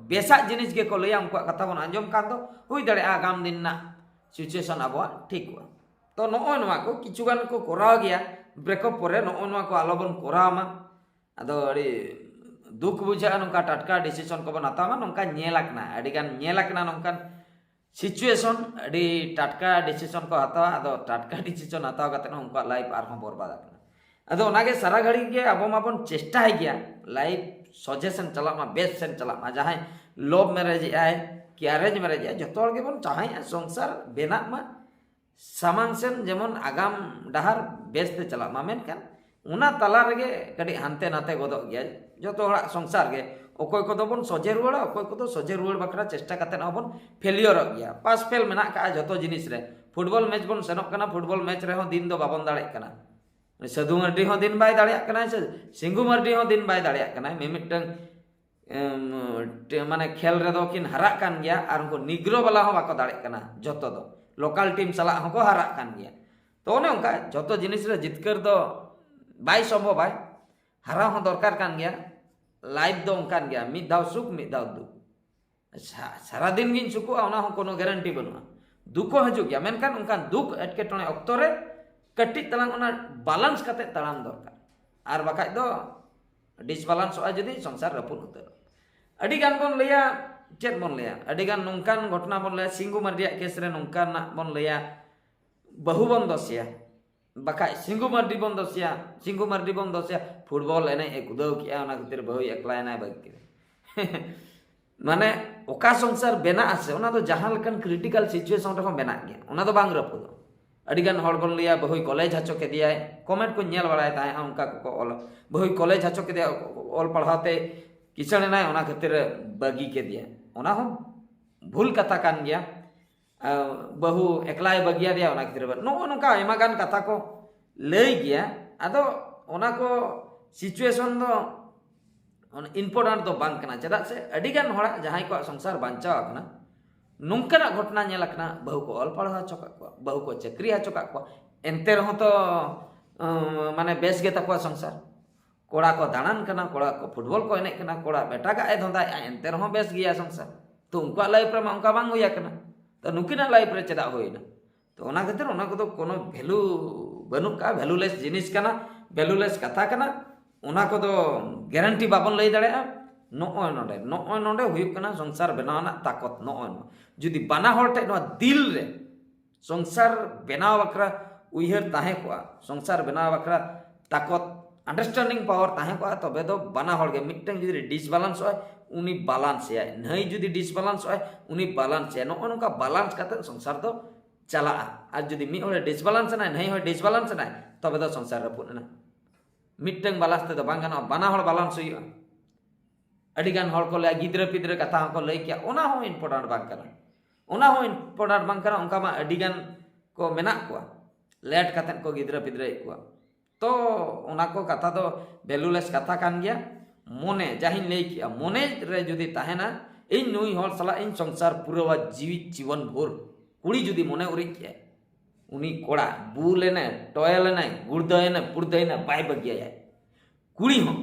ᱵᱮᱥᱟᱜ ᱡᱤᱱᱤᱥ ᱜᱮᱠᱚ ᱞᱟᱹᱭᱟ, ᱩᱱᱠᱩᱣᱟᱜ ᱠᱟᱛᱷᱟ ᱵᱚᱱ ᱟᱸᱡᱚᱢ ᱠᱷᱟᱱ ᱫᱚ ᱦᱩᱭ ᱫᱟᱲᱮᱭᱟᱜᱼᱟ ᱟᱜᱟᱢ ᱫᱤᱱ ᱨᱮᱱᱟᱜ ᱥᱤᱪᱩᱭᱮᱥᱚᱱ ᱟᱵᱚᱣᱟᱜ ᱴᱷᱤᱠᱚᱜᱼᱟ᱾ ᱛᱚ ᱱᱚᱜᱼᱚᱭ ᱱᱚᱣᱟ ᱠᱚ ᱠᱤᱪᱷᱩ ᱜᱟᱱ ᱠᱚ ᱠᱚᱨᱟᱣ ᱜᱮᱭᱟ ᱵᱨᱮᱠᱚᱯ ᱯᱚᱨᱮ, ᱱᱚᱜᱼᱚᱭ ᱱᱚᱣᱟ ᱠᱚ ᱟᱞᱚᱵᱚᱱ ᱠᱚᱨᱟᱣ ᱢᱟ᱾ ᱟᱫᱚ ᱟᱹᱰᱤ ᱫᱩᱠ ᱵᱩᱡᱷᱟᱹᱜᱼᱟ ᱱᱚᱝᱠᱟ ᱴᱟᱴᱠᱟ ᱰᱤᱥᱤᱥᱚᱱ ᱠᱚᱵᱚᱱ ᱦᱟᱛᱟᱣᱟ᱾ ᱱᱚᱝᱠᱟ ᱧᱮᱞ ᱟᱠᱟᱱᱟ, ᱟᱹᱰᱤ ᱜᱟᱱ ᱧᱮᱞ ᱟᱠᱟᱱᱟ ᱱᱚᱝᱠᱟᱱ ᱥᱤᱪᱩᱭᱮᱥᱚᱱ, ᱟᱹᱰᱤ ᱴᱟᱴᱠᱟ ᱰᱤᱥᱤᱥᱚᱱ ᱠᱚ ᱦᱟᱛᱟᱣᱟ᱾ ᱟᱫᱚ ᱴᱟᱴᱠᱟ ᱰᱤᱥᱤᱥᱚᱱ ᱦᱟᱛᱟᱣ ᱠᱟᱛᱮ ᱦᱚᱸ ᱩᱱᱠᱩᱣᱟᱜ ᱞᱟᱭᱤᱯᱷ ᱟᱨᱦᱚᱸ ᱵᱚᱨᱵᱟᱫ ᱟᱠᱟᱱᱟ᱾ ᱟᱫᱚ ᱚᱱᱟᱜᱮ ᱥᱟᱨᱟ ᱜᱷᱟᱹᱲᱤᱡ ᱜᱮ ᱟᱵᱚ ᱢᱟᱵᱚᱱ ᱪᱮᱥᱴᱟᱭ ᱜᱮᱭᱟ ᱞᱟᱭᱤᱯᱷ ᱥᱚᱡᱷᱮ ᱥᱮᱱ ᱪᱟᱞᱟᱜ ᱢᱟ, ᱵᱮᱥ ᱥᱮᱱ ᱪᱟᱞᱟᱜ ᱢᱟ᱾ ᱡᱟᱦᱟᱸᱭ ᱞᱚᱵᱷ ᱢᱮᱨᱮᱡᱽ ᱮᱫᱟᱭ ᱠᱤ ᱟᱨᱮᱧᱡᱽ ᱢᱮᱨᱮᱡᱽ ᱮᱫᱟᱭ, ᱡᱚᱛᱚ ᱦᱚᱲ ᱜᱮᱵᱚᱱ ᱪᱟᱦᱟᱭᱟ ᱥᱚᱝᱥᱟᱨ ᱵᱮᱱᱟᱜ ᱢᱟ, ᱥᱟᱢᱟᱝ ᱥᱮᱱ ᱡᱮᱢᱚᱱ ᱟᱜᱟᱢ ᱰᱟᱦᱟᱨ ᱵᱮᱥ ᱛᱮ ᱪᱟᱞᱟᱜ ᱢᱟ᱾ ᱢᱮᱱᱠᱷᱟᱱ ᱚᱱᱟ ᱛᱟᱞᱟ ᱨᱮᱜᱮ ᱠᱟᱹᱴᱤᱡ ᱦᱟᱱᱛᱮ ᱱᱟᱛᱮ ᱜᱚᱫᱚᱜ ᱜᱮᱭᱟ᱾ ᱡᱚᱛᱚ ᱦᱚᱲᱟᱜ ᱥᱚᱝᱥᱟᱨ ᱜᱮ, ᱚᱠᱚᱭ ᱠᱚᱫᱚ ᱵᱚᱱ ᱥᱚᱡᱷᱮ ᱨᱩᱣᱟᱹᱲᱟ, ᱚᱠᱚᱭ ᱠᱚᱫᱚ ᱥᱚᱡᱷᱮ ᱨᱩᱣᱟᱹᱲ ᱵᱟᱠᱷᱨᱟ ᱪᱮᱥᱴᱟ ᱠᱟᱛᱮ ᱦᱚᱸ ᱵᱚᱱ ᱯᱷᱮᱞᱤᱭᱚᱨᱚᱜ ᱜᱮᱭᱟ᱾ ᱯᱟᱥ ᱯᱷᱮᱞ ᱢᱮᱱᱟᱜ ᱠᱟᱜᱼᱟ ᱡᱚᱛᱚ ᱡᱤᱱᱤᱥ ᱨᱮ᱾ ᱯᱷᱩᱴᱵᱚᱞ ᱢᱮᱪ ᱵᱚᱱ ᱥᱮᱱᱚᱜ ᱠᱟᱱᱟ, ᱯᱷᱩᱴᱵᱚᱞ ᱢᱮᱪ ᱨᱮᱦᱚᱸ ᱫᱤᱱ ᱫᱚ ᱵᱟᱵᱚᱱ ᱫᱟᱲᱮᱜ ᱠᱟᱱᱟ᱾ ᱥᱟᱹᱫᱷᱩ ᱢᱟᱨᱰᱤ ᱦᱚᱸ ᱫᱤᱱ ᱵᱟᱭ ᱫᱟᱲᱮᱭᱟᱜ ᱠᱟᱱᱟ, ᱥᱮ ᱥᱤᱝᱜᱩ ᱢᱟᱨᱰᱤ ᱦᱚᱸ ᱫᱤᱱ ᱵᱟᱭ ᱫᱟᱲᱮᱭᱟᱜ ᱠᱟᱱᱟ᱾ ᱢᱤᱢᱤᱫᱴᱟᱝ ᱮᱢ, ᱴᱮ-, ᱢᱟᱱᱮ ᱠᱷᱮᱞ ᱨᱮᱫᱚ ᱠᱤᱱ ᱦᱟᱨᱟᱜ ᱠᱟᱱ ᱜᱮᱭᱟ, ᱟᱨ ᱩᱱᱠᱩ ᱱᱤᱜᱽᱨᱳ ᱵᱟᱞᱟ ᱦᱚᱸ ᱵᱟᱠᱚ ᱫᱟᱲᱮᱜ ᱠᱟᱱᱟ ᱡᱚᱛᱚ ᱫᱚ᱾ ᱞᱳᱠᱟᱞ ᱴᱤᱢ ᱥᱟᱞᱟᱜ ᱦᱚᱸᱠᱚ ᱦᱟᱨᱟᱜ ᱠᱟᱱ ᱜᱮᱭᱟ᱾ ᱛᱚ ᱚᱱᱮ ᱚᱱᱠᱟ ᱡᱚᱛᱚ ᱡᱤᱱᱤᱥ ᱨᱮ ᱡᱤᱛᱠᱟᱹᱨ ᱫᱚ ᱵᱟᱭ ᱥᱚᱢᱵᱷᱚᱵᱟᱭ᱾ ᱦᱟᱨᱟ ᱦᱚᱸ ᱫᱚᱨᱠᱟᱨ ᱠᱟᱱ ᱜᱮᱭᱟ, ᱞᱟᱭᱤᱯᱷ ᱫᱚ ᱚᱱᱠᱟᱱ ᱜᱮᱭᱟ, ᱢᱤᱫ ᱫᱷᱟᱣ ᱥᱩᱠ, ᱢᱤᱫ ᱫᱷᱟᱣ ᱫᱩᱠ᱾ ᱥᱟ-, ᱥᱟᱨᱟᱫᱤᱱ ᱜᱤᱧ ᱥᱩᱠᱩᱜᱼᱟ, ᱚᱱᱟ ᱦᱚᱸ ᱠᱳᱱᱳ ᱜᱮᱨᱮᱱᱴᱤ ᱵᱟᱹᱱᱩᱜᱼᱟ᱾ ᱫᱩᱠ ᱦᱚᱸ ᱦᱤᱡᱩᱜ ᱜᱮᱭᱟ, ᱢᱮᱱᱠᱷᱟᱱ ᱚᱱᱠᱟᱱ ᱫᱩᱠ ᱮᱴᱠᱮᱴᱚᱬᱮ ᱚᱠᱛᱚ ᱨᱮ ᱠᱟᱹᱴᱤᱡ ᱛᱟᱞᱟᱝ ᱚᱱᱟ ᱵᱟᱞᱟᱱᱥ ᱠᱟᱛᱮ ᱛᱟᱲᱟᱢ ᱫᱚᱨᱠᱟᱨ, ᱟᱨ ᱵᱟᱠᱷᱟᱡ ᱫᱚ ᱰᱤᱥᱵᱟᱞᱟᱱᱥᱚᱜᱼᱟ ᱡᱩᱫᱤ ᱥᱚᱝᱥᱟᱨ ᱨᱟᱹᱯᱩᱫ ᱩᱛᱟᱹᱨᱚᱜᱼᱟ᱾ ᱟᱹᱰᱤ ᱜᱟᱱ ᱵᱚᱱ ᱞᱟᱹᱭᱟ, ᱪᱮᱫ ᱵᱚᱱ ᱞᱟᱹᱭᱟ, ᱟᱹᱰᱤ ᱜᱟᱱ ᱱᱚᱝᱠᱟᱱ ᱜᱷᱚᱴᱚᱱᱟ ᱵᱚᱱ ᱞᱟᱹᱭᱟ, ᱥᱤᱝᱜᱩ ᱢᱟᱨᱰᱤᱭᱟᱜ ᱠᱮᱥ ᱨᱮ ᱱᱚᱝᱠᱟᱱᱟᱜ ᱵᱚᱱ ᱞᱟᱹᱭᱟ, ᱵᱟᱹᱦᱩ ᱵᱚᱱ ᱫᱚᱥᱮᱭᱟ, ᱵᱟᱠᱷᱟᱡ ᱥᱤᱝᱜᱩ ᱢᱟᱨᱰᱤ ᱵᱚᱱ ᱫᱚᱥᱮᱭᱟ, ᱥᱤᱝᱜᱩ ᱢᱟᱨᱰᱤ ᱵᱚᱱ ᱫᱚᱥᱮᱭᱟ, ᱯᱷᱩᱴᱵᱚᱞ ᱮᱱᱮᱡ ᱮ ᱠᱩᱫᱟᱹᱣ ᱠᱮᱜᱼᱟ, ᱚᱱᱟ ᱠᱷᱟᱹᱛᱤᱨ ᱵᱟᱹᱦᱩᱭ ᱮᱠᱞᱟᱭᱮᱱᱟᱭ, ᱵᱟᱹᱜᱤ ᱠᱮᱫᱟ᱾ ᱢᱟᱱᱮ ᱚᱠᱟ ᱥᱚᱝᱥᱟᱨ ᱵᱮᱱᱟᱜ ᱟᱥᱮ, ᱚᱱᱟ ᱫᱚ ᱡᱟᱦᱟᱸ ᱞᱮᱠᱟᱱ ᱠᱨᱤᱴᱤᱠᱟᱞ ᱥᱤᱪᱩᱭᱮᱥᱚᱱ ᱨᱮᱦᱚᱸ ᱵᱮᱱᱟᱜ ᱜᱮᱭᱟ, ᱚᱱᱟ ᱫᱚ ᱵᱟᱝ ᱨᱟᱹᱯᱩᱫᱚᱜ᱾ ᱟᱹᱰᱤ ᱜᱟᱱ ᱦᱚᱲ ᱵᱚᱱ ᱞᱟᱹᱭᱟ, ᱵᱟᱹᱦᱩᱭ ᱠᱚᱞᱮᱡᱽ ᱦᱚᱪᱚ ᱠᱮᱫᱮᱭᱟᱭ, ᱠᱚᱢᱮᱱᱴ ᱠᱚᱧ ᱧᱮᱞ ᱵᱟᱲᱟᱭ ᱛᱟᱦᱮᱸᱫ, ᱚᱱᱠᱟ ᱠᱚᱠᱚ ᱚᱞᱟ, ᱵᱟᱹᱦᱩᱭ ᱠᱚᱞᱮᱡᱽ ᱦᱚᱪᱚ ᱠᱮᱫᱮᱭᱟ, ᱚᱞ ᱯᱟᱲᱦᱟᱣ ᱛᱮ ᱠᱤᱥᱟᱹᱬ ᱮᱱᱟᱭ, ᱚᱱᱟ ᱠᱷᱟᱹᱛᱤᱨ ᱵᱟᱹᱜᱤ ᱠᱮᱫᱮᱭᱟ᱾ ᱚᱱᱟ ᱦᱚᱸ ᱵᱷᱩᱞ ᱠᱟᱛᱷᱟ ᱠᱟᱱ ᱜᱮᱭᱟ᱾ ᱟᱨ ᱵᱟᱹᱦᱩ ᱮᱠᱞᱟᱭ ᱵᱟᱹᱜᱤᱭᱟᱫᱮᱭᱟ, ᱚᱱᱟ ᱠᱷᱟᱹᱛᱤᱨ ᱵᱟᱹᱜᱤ᱾ ᱱᱚᱜᱼᱚ ᱱᱚᱝᱠᱟ ᱟᱭᱢᱟ ᱜᱟᱱ ᱠᱟᱛᱷᱟ ᱠᱚ ᱞᱟᱹᱭ ᱜᱮᱭᱟ᱾ ᱟᱫᱚ ᱚᱱᱟ ᱠᱚ ᱥᱤᱪᱩᱭᱮᱥᱚᱱ ᱫᱚ ᱤᱢᱯᱚᱨᱴᱮᱱᱴ ᱫᱚ ᱵᱟᱝ ᱠᱟᱱᱟ᱾ ᱪᱮᱫᱟᱜ ᱥᱮ ᱟᱹᱰᱤ ᱜᱟᱱ ᱦᱚᱲᱟᱜ ᱡᱟᱦᱟᱸᱭ ᱠᱚᱣᱟᱜ ᱥᱚᱝᱥᱟᱨ ᱵᱟᱧᱪᱟᱣ ᱟᱠᱟᱱᱟ, ᱱᱚᱝᱠᱟᱱᱟᱜ ᱜᱷᱚᱴᱚᱱᱟ ᱧᱮᱞ ᱟᱠᱟᱱᱟ, ᱵᱟᱹᱦᱩ ᱠᱚ ᱚᱞ ᱯᱟᱲᱦᱟᱣ ᱦᱚᱪᱚ ᱠᱟᱜ ᱠᱚᱣᱟ, ᱵᱟᱹᱦᱩ ᱠᱚ ᱪᱟᱹᱠᱨᱤ ᱦᱚᱪᱚ ᱠᱟᱜ ᱠᱚᱣᱟ, ᱮᱱᱛᱮ ᱨᱮᱦᱚᱸ ᱛᱚ ᱩᱸ, ᱢᱟᱱᱮ ᱵᱮᱥ ᱜᱮ ᱛᱟᱠᱚᱣᱟ ᱥᱚᱝᱥᱟᱨ᱾ ᱠᱚᱲᱟ ᱠᱚ ᱫᱟᱬᱟᱱ ᱠᱟᱱᱟ, ᱠᱚᱲᱟ ᱠᱚ ᱯᱷᱩᱴᱵᱚᱞ ᱠᱚ ᱮᱱᱮᱡ ᱠᱟᱱᱟ, ᱠᱚᱲᱟ ᱵᱮᱴᱟᱜᱟᱜ ᱮ ᱫᱷᱚᱸᱫᱟᱭᱮᱜᱼᱟ, ᱮᱱᱛᱮ ᱨᱮᱦᱚᱸ ᱵᱮᱥ ᱜᱮᱭᱟ ᱥᱚᱝᱥᱟᱨ᱾ ᱛᱚ ᱩᱱᱠᱩᱣᱟᱜ ᱞᱟᱭᱤᱯᱷ ᱨᱮᱢᱟ ᱚᱱᱠᱟ ᱵᱟᱝ ᱦᱩᱭ ᱟᱠᱟᱱᱟ, ᱛᱚ ᱱᱩᱠᱤᱱᱟᱜ ᱞᱟᱭᱤᱯᱷ ᱨᱮ ᱪᱮᱫᱟᱜ ᱦᱩᱭᱱᱟ? ᱛᱚ ᱚᱱᱟ ᱠᱷᱟᱹᱛᱤᱨ ᱚᱱᱟ ᱠᱚᱫᱚ ᱠᱳᱱᱳ ᱵᱷᱮᱞᱩ ᱵᱟᱹᱱᱩᱜ ᱠᱟᱜᱼᱟ, ᱵᱷᱮᱞᱩᱞᱮᱥ ᱡᱤᱱᱤᱥ ᱠᱟᱱᱟ, ᱵᱷᱮᱞᱩᱞᱮᱥ ᱠᱟᱛᱷᱟ ᱠᱟᱱᱟ᱾ ᱚᱱᱟ ᱠᱚᱫᱚ ᱜᱮᱨᱮᱱᱴᱤ ᱵᱟᱵᱚᱱ ᱞᱟᱹᱭ ᱫᱟᱲᱮᱭᱟᱜᱼᱟ᱾ ᱱᱚᱜᱼᱚᱭ ᱱᱚᱰᱮ ᱱᱚᱜᱼᱚᱭ ᱱᱚᱰᱮ ᱦᱩᱭᱩᱜ ᱠᱟᱱᱟ ᱥᱚᱝᱥᱟᱨ ᱵᱮᱱᱟᱣ ᱨᱮᱱᱟᱜ ᱛᱟᱠᱚᱛ᱾ ᱱᱚᱜᱼᱚᱭ ᱱᱚᱣᱟ ᱡᱩᱫᱤ ᱵᱟᱱᱟ ᱦᱚᱲ ᱴᱷᱮᱱ ᱱᱚᱣᱟ ᱫᱤᱞ ᱨᱮ ᱥᱚᱝᱥᱟᱨ ᱵᱮᱱᱟᱣ ᱵᱟᱠᱷᱨᱟ ᱩᱭᱦᱟᱹᱨ ᱛᱟᱦᱮᱸ ᱠᱚᱜᱼᱟ, ᱥᱚᱝᱥᱟᱨ ᱵᱮᱱᱟᱣ ᱵᱟᱠᱷᱨᱟ ᱛᱟᱠᱚᱛ, understanding power ᱛᱟᱦᱮᱸ ᱠᱚᱜᱼᱟ, ᱛᱚᱵᱮ ᱫᱚ ᱵᱟᱱᱟ ᱦᱚᱲ ᱜᱮ, ᱢᱤᱫᱴᱟᱝ ᱡᱩᱫᱤ ᱰᱤᱥᱵᱟᱞᱟᱱᱥᱚᱜᱼᱟᱭ, ᱩᱱᱤ ᱵᱟᱞᱟᱱᱥ ᱮᱭᱟᱭ, ᱱᱟᱹᱭ ᱡᱩᱫᱤ ᱰᱤᱥᱵᱟᱞᱟᱱᱥᱚᱜᱼᱟᱭ, ᱩᱱᱤ ᱵᱟᱞᱟᱱᱥ ᱮᱭᱟᱭ᱾ ᱱᱚᱜᱼᱚ ᱱᱚᱝᱠᱟ ᱵᱟᱞᱟᱱᱥ ᱠᱟᱛᱮ ᱥᱚᱝᱥᱟᱨ ᱫᱚ ᱪᱟᱞᱟᱜᱼᱟ᱾ ᱟᱨ ᱡᱩᱫᱤ ᱢᱤᱫ ᱦᱚᱲᱮ ᱰᱤᱥᱵᱟᱞᱟᱱᱥ ᱮᱱᱟᱭ, ᱱᱟᱹᱭ ᱦᱚᱸᱭ ᱰᱤᱥᱵᱟᱞᱟᱱᱥ ᱮᱱᱟᱭ, ᱛᱚᱵᱮ ᱫᱚ ᱥᱚᱝᱥᱟᱨ ᱨᱟᱹᱯᱩᱫ ᱮᱱᱟ᱾ ᱢᱤᱫᱴᱟᱝ ᱵᱟᱞᱟᱱᱥ ᱛᱮᱫᱚ ᱵᱟᱝ ᱜᱟᱱᱚᱜᱼᱟ, ᱵᱟᱱᱟ ᱦᱚᱲ ᱵᱟᱞᱟᱱᱥ ᱦᱩᱭᱩᱜᱼᱟ᱾ ᱟᱹᱰᱤ ᱜᱟᱱ ᱦᱚᱲ ᱠᱚ ᱞᱟᱹᱭᱟ, ᱜᱤᱫᱽᱨᱟᱹ ᱯᱤᱫᱽᱨᱟᱹ ᱠᱟᱛᱷᱟ ᱦᱚᱸᱠᱚ ᱞᱟᱹᱭ ᱠᱮᱭᱟ, ᱚᱱᱟ ᱦᱚᱸ ᱤᱢᱯᱚᱨᱴᱮᱱᱴ ᱵᱟᱝ ᱠᱟᱱᱟ᱾ ᱚᱱᱟ ᱦᱚᱸ ᱤᱢᱯᱚᱨᱴᱮᱱᱴ ᱵᱟᱝ ᱠᱟᱱᱟ, ᱚᱱᱠᱟ ᱢᱟ ᱟᱹᱰᱤ ᱜᱟᱱ ᱠᱚ ᱢᱮᱱᱟᱜ ᱠᱚᱣᱟ, ᱞᱮᱴ ᱠᱟᱛᱮᱫ ᱠᱚ ᱜᱤᱫᱽᱨᱟᱹ ᱯᱤᱫᱽᱨᱟᱹᱭᱮᱫ ᱠᱚᱣᱟ᱾ ᱛᱚ ᱚᱱᱟ ᱠᱚ ᱠᱟᱛᱷᱟ ᱫᱚ ᱵᱷᱮᱞᱩᱞᱮᱥ ᱠᱟᱛᱷᱟ ᱠᱟᱱ ᱜᱮᱭᱟ᱾ ᱢᱚᱱᱮ, ᱡᱟᱦᱟᱸᱧ ᱞᱟᱹᱭ ᱠᱮᱜᱼᱟ, ᱢᱚᱱᱮ ᱨᱮ ᱡᱩᱫᱤ ᱛᱟᱦᱮᱱᱟ, ᱤᱧ ᱱᱩᱭ ᱦᱚᱲ ᱥᱟᱞᱟᱜ ᱤᱧ ᱥᱚᱝᱥᱟᱨ ᱯᱩᱨᱟᱹᱣᱟ ᱡᱤᱣᱤ ᱡᱤᱵᱚᱱ ᱵᱷᱳᱨ, ᱠᱩᱲᱤ ᱡᱩᱫᱤ ᱢᱚᱱᱮ ᱩᱨᱤᱡ ᱠᱮᱜᱼᱟᱭ, ᱩᱱᱤ ᱠᱚᱲᱟ ᱵᱩᱞ ᱮᱱᱟᱭ, ᱴᱚᱭᱮᱞ ᱮᱱᱟᱭ, ᱜᱩᱲᱫᱟᱹᱭ ᱮᱱᱟᱭ, ᱯᱩᱲᱫᱟᱹᱭ ᱮᱱᱟᱭ, ᱵᱟᱭ ᱵᱟᱹᱜᱤᱭᱟᱭᱟᱭ᱾ ᱠᱩᱲᱤ ᱦᱚᱸ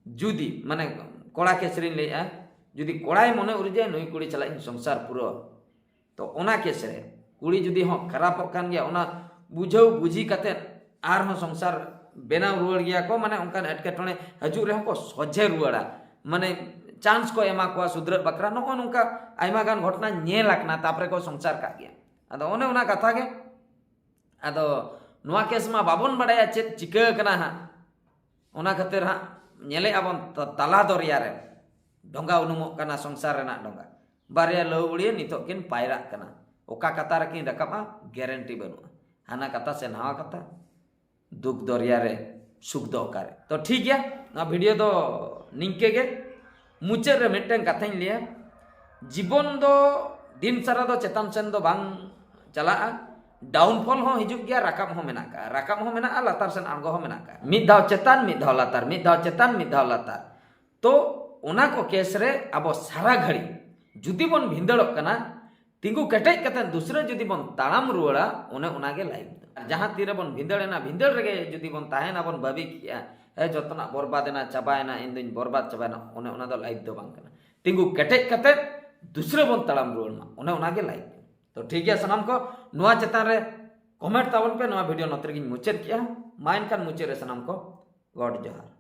ᱡᱩᱫᱤ, ᱢᱟᱱᱮ, ᱠᱚᱲᱟ ᱠᱮᱥ ᱨᱤᱧ ᱞᱟᱹᱭᱮᱜᱼᱟ, ᱡᱩᱫᱤ ᱠᱚᱲᱟᱭ ᱢᱚᱱᱮ ᱩᱨᱤᱡᱟᱭ ᱱᱩᱭ ᱠᱩᱲᱤ ᱥᱟᱞᱟᱜ ᱤᱧ ᱥᱚᱝᱥᱟᱨ ᱯᱩᱨᱟᱹᱣᱟ, ᱛᱚ ᱚᱱᱟ ᱠᱮᱥ ᱨᱮ ᱠᱩᱲᱤ ᱡᱩᱫᱤ ᱦᱚᱸ ᱠᱷᱟᱨᱟᱯᱚᱜ ᱠᱟᱱ ᱜᱮᱭᱟ, ᱚᱱᱟ ᱵᱩᱡᱷᱟᱹᱣ ᱵᱩᱡᱷᱤ ᱠᱟᱛᱮᱫ ᱟᱨᱦᱚᱸ ᱥᱚᱝᱥᱟᱨ ᱵᱮᱱᱟᱣ ᱨᱩᱣᱟᱹᱲ ᱜᱮᱭᱟ ᱠᱚ, ᱢᱟᱱᱮ ᱚᱱᱠᱟᱱ ᱮᱴᱠᱮᱴᱚᱬᱮ ᱦᱤᱡᱩᱜ ᱨᱮᱦᱚᱸ ᱠᱚ ᱥᱚᱡᱷᱮ ᱨᱩᱣᱟᱹᱲᱟ, ᱢᱟᱱᱮ ᱪᱟᱱᱥ ᱠᱚ ᱮᱢᱟ ᱠᱚᱣᱟ ᱥᱩᱫᱷᱨᱟᱹᱜ ᱵᱟᱠᱷᱨᱟ᱾ ᱱᱚᱜᱼᱚ ᱱᱚᱝᱠᱟ ᱟᱭᱢᱟ ᱜᱟᱱ ᱜᱷᱚᱴᱚᱱᱟ ᱧᱮᱞ ᱟᱠᱟᱱᱟ, ᱛᱟᱨᱯᱚᱨᱮ ᱠᱚ ᱥᱚᱝᱥᱟᱨ ᱠᱟᱜ ᱜᱮᱭᱟ᱾ ᱟᱫᱚ ᱚᱱᱮ ᱚᱱᱟ ᱠᱟᱛᱷᱟ ᱜᱮ, ᱟᱫᱚ ᱱᱚᱣᱟ ᱠᱮᱥ ᱢᱟ ᱵᱟᱵᱚᱱ ᱵᱟᱲᱟᱭᱟ ᱪᱮᱫ ᱪᱤᱠᱟᱹ ᱟᱠᱟᱱᱟ ᱦᱟᱸᱜ, ᱚᱱᱟ ᱠᱷᱟᱹᱛᱤᱨ ᱦᱟᱸᱜ ᱧᱮᱞᱮᱜᱼᱟ ᱵᱚᱱ ᱛᱟ-, ᱛᱟᱞᱟ ᱫᱚᱨᱭᱟ ᱨᱮ ᱰᱷᱚᱸᱜᱟ ᱩᱱᱩᱢᱚᱜ ᱠᱟᱱᱟ, ᱥᱚᱝᱥᱟᱨ ᱨᱮᱱᱟᱜ ᱰᱷᱚᱸᱜᱟ᱾ ᱵᱟᱨᱭᱟ ᱞᱟᱹᱣᱲᱤᱭᱟᱹ ᱱᱤᱛᱚᱜ ᱠᱤᱱ ᱯᱟᱭᱨᱟᱜ ᱠᱟᱱᱟ, ᱚᱠᱟ ᱠᱟᱛᱟ ᱨᱮᱠᱤᱱ ᱨᱟᱠᱟᱵᱼᱟ, ᱜᱮᱨᱮᱱᱴᱤ ᱵᱟᱹᱱᱩᱜᱼᱟ᱾ ᱦᱟᱱᱟ ᱠᱟᱛᱟ ᱥᱮ ᱱᱟᱣᱟ ᱠᱟᱛᱟ, ᱫᱩᱠ ᱫᱚᱨᱭᱟ ᱨᱮ ᱥᱩᱠ ᱫᱚ ᱚᱠᱟᱨᱮ? ᱛᱚ ᱴᱷᱤᱠ ᱜᱮᱭᱟ, ᱱᱚᱣᱟ ᱵᱷᱤᱰᱤᱭᱳ ᱫᱚ ᱱᱤᱝᱠᱟᱹ ᱜᱮ᱾ ᱢᱩᱪᱟᱹᱫ ᱨᱮ ᱢᱤᱫᱴᱟᱝ ᱠᱟᱛᱷᱟᱧ ᱞᱟᱹᱭᱟ, ᱡᱤᱵᱚᱱ ᱫᱚ ᱫᱤᱱ ᱥᱟᱨᱟ ᱫᱚ ᱪᱮᱛᱟᱱ ᱥᱮᱱ ᱫᱚ ᱵᱟᱝ ᱪᱟᱞᱟᱜᱼᱟ, ᱰᱟᱣᱩᱱᱯᱷᱚᱞ ᱦᱚᱸ ᱦᱤᱡᱩᱜ ᱜᱮᱭᱟ, ᱨᱟᱠᱟᱵ ᱦᱚᱸ ᱢᱮᱱᱟᱜ ᱠᱟᱜᱼᱟ, ᱨᱟᱠᱟᱵ ᱦᱚᱸ ᱢᱮᱱᱟᱜᱼᱟ, ᱞᱟᱛᱟᱨ ᱥᱮᱱ ᱟᱬᱜᱚ ᱦᱚᱸ ᱢᱮᱱᱟᱜ ᱠᱟᱜᱼᱟ᱾ ᱢᱤᱫ ᱫᱷᱟᱣ ᱪᱮᱛᱟᱱ, ᱢᱤᱫ ᱫᱷᱟᱣ ᱞᱟᱛᱟᱨ, ᱢᱤᱫ ᱫᱷᱟᱣ ᱪᱮᱛᱟᱱ, ᱢᱤᱫ ᱫᱷᱟᱣ ᱞᱟᱛᱟᱨ᱾ ᱛᱚ ᱚᱱᱟ ᱠᱚ ᱠᱮᱥ ᱨᱮ ᱟᱵᱚ ᱥᱟᱨᱟ ᱜᱷᱟᱹᱲᱤ ᱡᱩᱫᱤ ᱵᱚᱱ ᱵᱷᱤᱸᱫᱟᱹᱲᱚᱜ ᱠᱟᱱᱟ, ᱛᱤᱸᱜᱩ ᱠᱮᱴᱮᱡ ᱠᱟᱛᱮ ᱫᱩᱥᱨᱟᱹ ᱡᱩᱫᱤ ᱵᱚᱱ ᱛᱟᱲᱟᱢ ᱨᱩᱣᱟᱹᱲᱟ, ᱚᱱᱮ ᱚᱱᱟ ᱜᱮ ᱞᱟᱭᱤᱯᱷ ᱫᱚ᱾ ᱟᱨ ᱡᱟᱦᱟᱸ ᱛᱤᱨᱮ ᱵᱚᱱ ᱵᱷᱤᱸᱫᱟᱹᱲ ᱮᱱᱟ, ᱵᱷᱤᱸᱫᱟᱹᱲ ᱨᱮᱜᱮ ᱡᱩᱫᱤ ᱵᱚᱱ ᱛᱟᱦᱮᱱᱟ, ᱵᱚᱱ ᱵᱟᱹᱵᱤ ᱠᱮᱜᱼᱟ, ᱦᱮᱸ, ᱡᱚᱛᱚᱱᱟᱜ ᱵᱚᱨᱵᱟᱫ ᱮᱱᱟ, ᱪᱟᱵᱟᱭᱮᱱᱟ, ᱤᱧ ᱫᱩᱧ ᱵᱚᱨᱵᱟᱫ ᱪᱟᱵᱟᱭᱮᱱᱟ, ᱚᱱᱮ ᱚᱱᱟ ᱫᱚ ᱞᱟᱭᱤᱯᱷ ᱫᱚ ᱵᱟᱝ ᱠᱟᱱᱟ᱾ ᱛᱤᱸᱜᱩ ᱠᱮᱴᱮᱡ ᱠᱟᱛᱮ ᱫᱩᱥᱨᱟᱹ ᱵᱚᱱ ᱛᱟᱲᱟᱢ ᱨᱩᱣᱟᱹᱲ ᱢᱟ, ᱚᱱᱮ ᱚᱱᱟ ᱜᱮ ᱞᱟᱭᱤᱯᱷ᱾ ᱛᱚ ᱴᱷᱤᱠ ᱜᱮᱭᱟ, ᱥᱟᱱᱟᱢ ᱠᱚ ᱱᱚᱣᱟ ᱪᱮᱛᱟᱱ ᱨᱮ ᱠᱚᱢᱮᱱᱴ ᱛᱟᱵᱚᱱ ᱯᱮ᱾ ᱱᱚᱣᱟ ᱵᱷᱤᱰᱤᱭᱳ ᱱᱚᱛᱮ ᱨᱮᱜᱤᱧ ᱢᱩᱪᱟᱹᱫ ᱠᱮᱜᱼᱟ᱾ ᱢᱟ ᱮᱱᱠᱷᱟᱱ ᱢᱩᱪᱟᱹᱫ ᱨᱮ ᱥᱟᱱᱟᱢ ᱠᱚ ᱜᱚᱰ ᱡᱚᱦᱟᱨ᱾